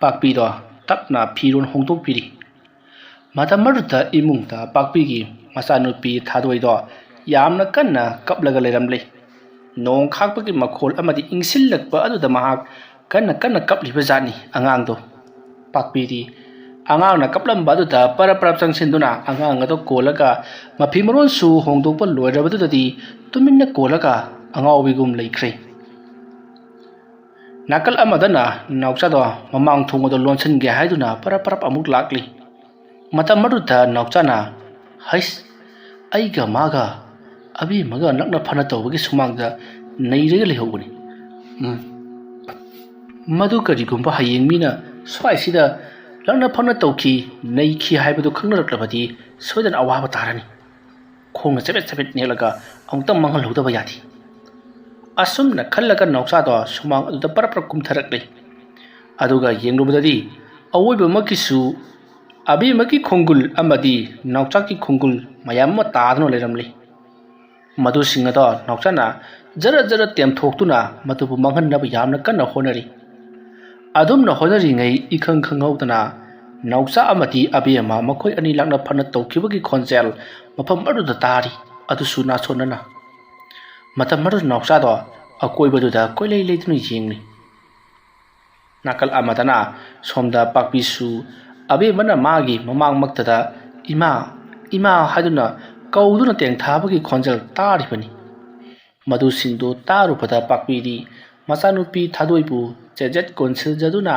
ꯄꯥꯛꯄꯤꯗꯣ ꯇꯞꯅ ꯐꯤꯔꯣꯜ ꯍꯣꯡꯗꯣꯛꯄꯤꯔꯤ꯫ ꯃꯇꯝ ꯑꯗꯨꯗ ꯏꯃꯨꯡꯗ ꯄꯥꯛꯄꯤꯒꯤ ꯃꯆꯥꯅꯨꯄꯤ ꯊꯥꯗꯣꯏꯗꯣ ꯌꯥꯝꯅ ꯀꯟꯅ ꯀꯞꯂꯒ ꯂꯩꯔꯝꯂꯦ꯫ ꯅꯣꯡ ꯈꯥꯛꯄꯒꯤ ꯃꯈꯣꯜ ꯑꯃꯗꯤ ꯏꯪꯁꯤꯜꯂꯛꯄ ꯑꯗꯨꯗ ꯃꯍꯥꯛ ꯀꯟꯅ ꯀꯟꯅ ꯀꯞꯂꯤꯕ ꯖꯥꯠꯅꯤ ꯑꯉꯥꯡꯗꯣ꯫ ꯄꯥꯛꯄꯤꯗꯤ ꯑꯉꯥꯡꯅ ꯀꯞꯂꯝꯕ ꯑꯗꯨꯗ ꯄꯔꯞ ꯄꯔꯞ ꯆꯪꯁꯤꯟꯗꯨꯅ ꯑꯉꯥꯡ ꯑꯗꯨ ꯀꯣꯜꯂꯒ ꯃꯐꯤ ꯃꯔꯣꯟꯁꯨ ꯍꯣꯡꯗꯣꯛꯄ ꯂꯣꯏꯔꯕꯗꯨꯗꯗꯤ ꯇꯨꯃꯤꯟꯅ ꯀꯣꯜꯂꯒ ꯑꯉꯥꯎꯕꯤꯒꯨꯝ ꯂꯩꯈ꯭ꯔꯦ꯫ ꯅꯥꯀꯜ ꯑꯃꯗꯅ ꯅꯥꯎꯆꯥꯗꯣ ꯃꯃꯥꯡ ꯊꯣꯡ ꯑꯗꯨ ꯂꯣꯟꯁꯤꯟꯒꯦ ꯍꯥꯏꯗꯨꯅ ꯄꯔꯞ ꯄꯔꯞ ꯑꯃꯨꯛ ꯂꯥꯛꯂꯤ꯫ ꯃꯇꯝ ꯑꯗꯨꯗ ꯅꯥꯎꯆꯥꯅ, "ꯍꯩꯁ, ꯑꯩꯒ ꯃꯥꯒ ꯑꯕꯦꯝꯃꯒ ꯅꯛꯅ ꯐꯅ ꯇꯧꯕꯒꯤ ꯁꯨꯃꯥꯡꯗ ꯅꯩꯔꯒ ꯂꯩꯍꯧꯕꯅꯤ꯫ ꯎꯝ, ꯃꯗꯨ ꯀꯔꯤꯒꯨꯝꯕ ꯍꯌꯦꯡ ꯃꯤꯅ ꯁ꯭ꯋꯥꯏꯁꯤꯗ ꯅꯛꯅ ꯐꯅ ꯇꯧꯈꯤ, ꯅꯩꯈꯤ ꯍꯥꯏꯕꯗꯨ ꯈꯪꯅꯔꯛꯂꯕꯗꯤ ꯁꯣꯏꯗꯅ ꯑꯋꯥꯕ ꯇꯥꯔꯅꯤ꯫" ꯈꯣꯡꯅ ꯆꯕꯦꯠ ꯆꯕꯦꯠ ꯅꯦꯠꯂꯒ ꯑꯃꯨꯛꯇꯪ ꯃꯥꯡꯍꯜꯍꯧꯗꯕ ꯌꯥꯗꯦ꯫ ꯑꯁꯨꯝꯅ ꯈꯜꯂꯒ ꯅꯥꯎꯆꯥꯗꯣ ꯁꯨꯃꯥꯡ ꯑꯗꯨꯗ ꯄꯔꯞ ꯄꯔꯞ ꯀꯨꯝꯊꯔꯛꯂꯦ꯫ ꯑꯗꯨꯒ ꯌꯦꯡꯂꯨꯕꯗꯗꯤ ꯑꯋꯣꯏꯕꯃꯛꯀꯤꯁꯨ ꯑꯕꯦꯝꯃꯒꯤ ꯈꯣꯡꯒꯨꯜ ꯑꯃꯗꯤ ꯅꯥꯎꯆꯥꯒꯤ ꯈꯣꯡꯒꯨꯜ ꯃꯌꯥꯝ ꯑꯃ ꯇꯥꯗꯨꯅ ꯂꯩꯔꯝꯂꯤ꯫ ꯃꯗꯨꯁꯤꯡ ꯑꯗꯣ ꯅꯥꯎꯆꯥꯅ ꯖꯔ ꯖꯔ ꯇꯦꯝꯊꯣꯛꯇꯨꯅ ꯃꯗꯨꯕꯨ ꯃꯥꯡꯍꯟꯅꯕ ꯌꯥꯝꯅ ꯀꯟꯅ ꯍꯣꯠꯅꯔꯤ꯫ ꯑꯗꯨꯝꯅ ꯍꯣꯠꯅꯔꯤꯉꯩ ꯏꯈꯪ ꯈꯪꯍꯧꯗꯅ ꯅꯥꯎꯆꯥ ꯑꯃꯗꯤ ꯑꯕꯦꯝꯃ ꯃꯈꯣꯏ ꯑꯅꯤ ꯂꯥꯛꯅ ꯐꯅ ꯇꯧꯈꯤꯕꯒꯤ ꯈꯣꯟꯖꯦꯜ ꯃꯐꯝ ꯑꯗꯨꯗ ꯇꯥꯔꯤ, ꯑꯗꯨꯁꯨ ꯅꯥꯁꯣꯟꯅꯅ꯫ ꯃꯇꯝ ꯑꯗꯨꯗ ꯅꯥꯎꯆꯥꯗꯣ ꯑꯀꯣꯏꯕꯗꯨꯗ ꯀꯣꯏꯂꯩ ꯂꯩꯗꯨꯅ ꯌꯦꯡꯂꯤ꯫ ꯅꯥꯀꯜ ꯑꯃꯗꯅ ꯁꯣꯝꯗ ꯄꯥꯛꯄꯤꯁꯨ ꯑꯕꯦꯝꯃꯅ ꯃꯥꯒꯤ ꯃꯃꯥꯡꯃꯛꯇꯗ "ꯏꯃꯥ, ꯏꯃꯥ" ꯍꯥꯏꯗꯨꯅ ꯀꯧꯗꯨꯅ ꯇꯦꯡꯊꯥꯕꯒꯤ ꯈꯣꯟꯖꯦꯜ ꯇꯥꯔꯤꯕꯅꯤ꯫ ꯃꯗꯨꯁꯤꯡꯗꯨ ꯇꯥꯔꯨꯕꯗ ꯄꯥꯛꯄꯤꯗꯤ ꯃꯆꯥꯅꯨꯄꯤ ꯊꯥꯗꯣꯏꯕꯨ ꯆꯦꯖꯦꯠ ꯀꯣꯟꯁꯤꯟꯖꯗꯨꯅ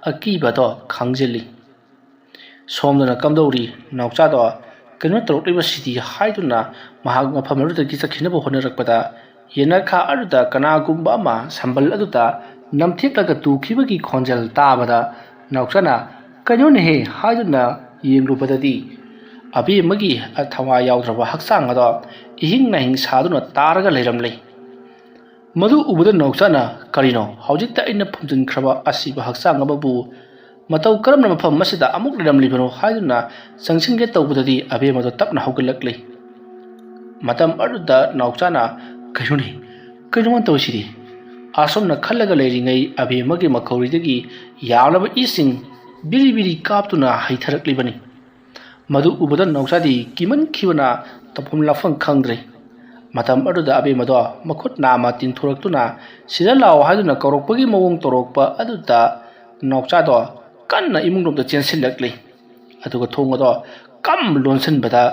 ꯑꯀꯤꯕꯗꯣ ꯈꯪꯖꯤꯜꯂꯤ꯫ ꯁꯣꯝꯗꯅ ꯀꯝꯗꯧꯔꯤ? ꯅꯥꯎꯆꯥꯗꯣ ꯀꯩꯅꯣ ꯇꯧꯔꯛꯂꯤꯕꯁꯤꯗꯤ ꯍꯥꯏꯗꯨꯅ ꯃꯍꯥꯛ ꯃꯐꯝ ꯑꯗꯨꯗꯒꯤ ꯆꯠꯈꯤꯅꯕ ꯍꯣꯠꯅꯔꯛꯄꯗ, ꯌꯦꯅꯈꯥ ꯑꯗꯨꯗ ꯀꯅꯥꯒꯨꯝꯕ ꯑꯃ ꯁꯝꯕꯜ ꯑꯗꯨꯗ ꯅꯝꯊꯦꯛꯂꯒ ꯇꯨꯈꯤꯕꯒꯤ ꯈꯣꯟꯖꯦꯜ ꯇꯥꯕꯗ ꯅꯥꯎꯆꯥꯅ "ꯀꯩꯅꯣꯅꯦꯍꯦ?" ꯍꯥꯏꯗꯨꯅ ꯌꯦꯡꯂꯨꯕꯗꯗꯤ, ꯑꯕꯦꯝꯃꯒꯤ ꯊꯋꯥꯏ ꯌꯥꯎꯗ꯭ꯔꯕ ꯍꯛꯆꯥꯡ ꯑꯗꯣ ꯏꯍꯤꯡ ꯅꯥꯍꯤꯡ ꯁꯥꯗꯨꯅ ꯇꯥꯔꯒ ꯂꯩꯔꯝꯂꯦ꯫ ꯃꯗꯨ ꯎꯕꯗ ꯅꯥꯎꯆꯥꯅ "ꯀꯔꯤꯅꯣ, ꯍꯧꯖꯤꯛꯇ ꯑꯩꯅ ꯐꯨꯝꯖꯤꯟꯈ꯭ꯔꯕ ꯑꯁꯤꯕ ꯍꯛꯆꯥꯡ ꯑꯃꯕꯨ ꯃꯇꯧ ꯀꯔꯝꯅ ꯃꯐꯝ ꯑꯁꯤꯗ ꯑꯃꯨꯛ ꯂꯩꯔꯝꯂꯤꯕꯅꯣ?" ꯍꯥꯏꯗꯨꯅ ꯆꯪꯁꯤꯟꯒꯦ ꯇꯧꯕꯗꯗꯤ ꯑꯕꯦꯝꯃꯗꯣ ꯇꯞꯅ ꯍꯧꯒꯠꯂꯛꯂꯤ꯫ ꯃꯇꯝ ꯑꯗꯨꯗ ꯅꯥꯎꯆꯥꯅ "ꯀꯩꯅꯣꯅꯦ, ꯀꯩꯅꯣ ꯃꯥꯅ ꯇꯧꯔꯤꯁꯤꯗꯤ?" ꯑꯁꯨꯝꯅ ꯈꯜꯂꯒ ꯂꯩꯔꯤꯉꯩ ꯑꯕꯦꯝꯃꯒꯤ ꯃꯈꯧꯔꯤꯗꯒꯤ ꯌꯥꯝꯂꯕ ꯏꯁꯤꯡ ꯕꯤꯔꯤ ꯕꯤꯔꯤ ꯀꯥꯞꯇꯨꯅ ꯍꯩꯊꯔꯛꯂꯤꯕꯅꯤ꯫ ꯃꯗꯨ ꯎꯕꯗ ꯅꯥꯎꯆꯥꯗꯤ ꯀꯤꯃꯟꯈꯤꯕꯅ ꯇꯧꯐꯝ ꯂꯥꯛꯐꯝ ꯈꯪꯗ꯭ꯔꯦ꯫ ꯃꯇꯝ ꯑꯗꯨꯗ ꯑꯕꯦꯝꯃꯗꯣ ꯃꯈꯨꯠ ꯅꯥꯝꯃ ꯇꯤꯡꯊꯣꯔꯛꯇꯨꯅ "ꯁꯤꯗ ꯂꯥꯛꯑꯣ" ꯍꯥꯏꯗꯨꯅ ꯀꯧꯔꯛꯄꯒꯤ ꯃꯑꯣꯡ ꯇꯧꯔꯛꯄ ꯑꯗꯨꯗ ꯅꯥꯎꯆꯥꯗꯣ ꯀꯟꯅ ꯏꯃꯨꯡꯂꯣꯝꯗ ꯆꯦꯟꯁꯤꯜꯂꯛꯂꯤ꯫ ꯑꯗꯨꯒ ꯊꯣꯡ ꯑꯗꯣ ꯀꯝ ꯂꯣꯟꯁꯤꯟꯕꯗ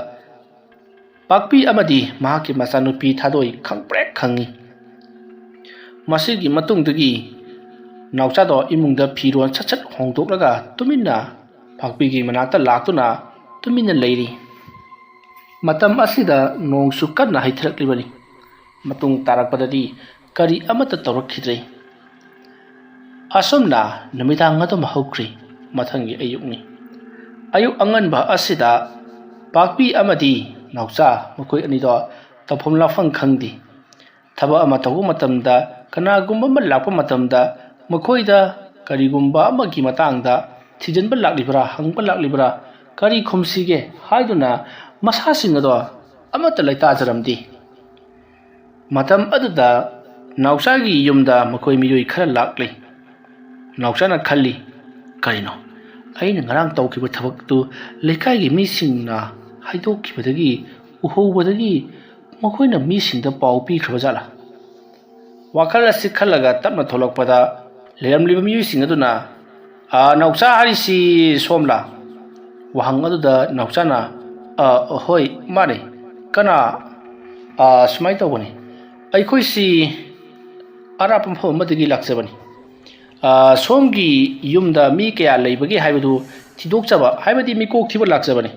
ꯄꯥꯛꯄꯤ ꯑꯃꯗꯤ ꯃꯍꯥꯛꯀꯤ ꯃꯆꯥꯅꯨꯄꯤ ꯊꯥꯗꯣꯏ ꯈꯪꯄ꯭ꯔꯦꯛ ꯈꯪꯉꯤ꯫ ꯃꯁꯤꯒꯤ ꯃꯇꯨꯡꯗꯒꯤ ꯅꯥꯎꯆꯥꯗꯣ ꯏꯃꯨꯡꯗ ꯐꯤꯔꯣꯜ ꯁꯠ ꯁꯠ ꯍꯣꯡꯗꯣꯛꯂꯒ ꯇꯨꯃꯤꯟꯅ ꯄꯥꯛꯄꯤꯒꯤ ꯃꯅꯥꯛꯇ ꯂꯥꯛꯇꯨꯅ ꯇꯨꯃꯤꯟꯅ ꯂꯩꯔꯤ꯫ ꯃꯇꯝ ꯑꯁꯤꯗ ꯅꯣꯡꯁꯨ ꯀꯟꯅ ꯍꯩꯊꯔꯛꯂꯤꯕꯅꯤ꯫ ꯃꯇꯨꯡ ꯇꯥꯔꯛꯄꯗꯗꯤ ꯀꯔꯤ ꯑꯃꯠꯇ ꯇꯧꯔꯛꯈꯤꯗ꯭ꯔꯦ꯫ ꯑꯁꯨꯝꯅ ꯅꯨꯃꯤꯗꯥꯡ ꯑꯗꯨꯝ ꯍꯧꯈ꯭ꯔꯤ꯫ ꯃꯊꯪꯒꯤ ꯑꯌꯨꯛꯅꯤ꯫ ꯑꯌꯨꯛ ꯑꯉꯟꯕ ꯑꯁꯤꯗ ꯄꯥꯛꯄꯤ ꯑꯃꯗꯤ ꯅꯥꯎꯆꯥ ꯃꯈꯣꯏ ꯑꯅꯤꯗꯣ ꯇꯧꯐꯝ ꯂꯥꯛꯐꯝ ꯈꯪꯗꯦ꯫ ꯊꯕꯛ ꯑꯃ ꯇꯧꯕ ꯃꯇꯝꯗ, ꯀꯅꯥꯒꯨꯝꯕ ꯑꯃ ꯂꯥꯛꯄ ꯃꯇꯝꯗ, ꯃꯈꯣꯏꯗ ꯀꯔꯤꯒꯨꯝꯕ ꯑꯃꯒꯤ ꯃꯇꯥꯡꯗ ꯊꯤꯖꯤꯟꯕ ꯂꯥꯛꯂꯤꯕ꯭ꯔꯥ, ꯍꯪꯕ ꯂꯥꯛꯂꯤꯕ꯭ꯔꯥ, ꯀꯔꯤ ꯈꯨꯝꯁꯤꯒꯦ ꯍꯥꯏꯗꯨꯅ ꯃꯁꯥꯁꯤꯡ ꯑꯗꯣ ꯑꯃꯠꯇ ꯂꯩꯇꯥꯖꯔꯝꯗꯦ꯫ ꯃꯇꯝ ꯑꯗꯨꯗ ꯅꯥꯎꯆꯥꯒꯤ ꯌꯨꯝꯗ ꯃꯈꯣꯏ ꯃꯤꯑꯣꯏ ꯈꯔ ꯂꯥꯛꯂꯤ꯫ ꯅꯥꯎꯆꯥꯅ ꯈꯜꯂꯤ, "ꯀꯔꯤꯅꯣ? ꯑꯩꯅ ꯉꯔꯥꯡ ꯇꯧꯈꯤꯕ ꯊꯕꯛꯇꯨ ꯂꯩꯀꯥꯏꯒꯤ ꯃꯤꯁꯤꯡꯅ ꯍꯥꯏꯗꯣꯛꯈꯤꯕꯗꯒꯤ, ꯎꯍꯧꯕꯗꯒꯤ ꯃꯈꯣꯏꯅ ꯃꯤꯁꯤꯡꯗ ꯄꯥꯎ ꯄꯤꯈ꯭ꯔꯕ ꯖꯥꯠꯂꯥ?" ꯋꯥꯈꯜ ꯑꯁꯤ ꯈꯜꯂꯒ ꯇꯞꯅ ꯊꯣꯛꯂꯛꯄꯗ, ꯂꯩꯔꯝꯂꯤꯕ ꯃꯤꯑꯣꯏꯁꯤꯡ ꯑꯗꯨꯅ, "ꯑ, ꯅꯥꯎꯆꯥ ꯍꯥꯏꯔꯤꯁꯤ ꯁꯣꯝꯂꯥ?" ꯋꯥꯍꯪ ꯑꯗꯨꯗ ꯅꯥꯎꯆꯥꯅ, "ꯑ, ꯍꯣꯏ, ꯃꯥꯅꯦ꯫ ꯀꯅꯥ?" "ꯑ, ꯁꯨꯃꯥꯏꯅ ꯇꯧꯕꯅꯤ, ꯑꯩꯈꯣꯏꯁꯤ ꯑꯔꯥꯞꯄ ꯃꯐꯝ ꯑꯃꯗꯒꯤ ꯂꯥꯛꯆꯕꯅꯤ꯫ ꯑ, ꯁꯣꯝꯒꯤ ꯌꯨꯝꯗ ꯃꯤ ꯀꯌꯥ ꯂꯩꯕꯒꯦ ꯍꯥꯏꯕꯗꯨ ꯊꯤꯗꯣꯛꯆꯕ, ꯍꯥꯏꯕꯗꯤ ꯃꯤꯀꯣꯛ ꯊꯤꯕ ꯂꯥꯛꯆꯕꯅꯤ꯫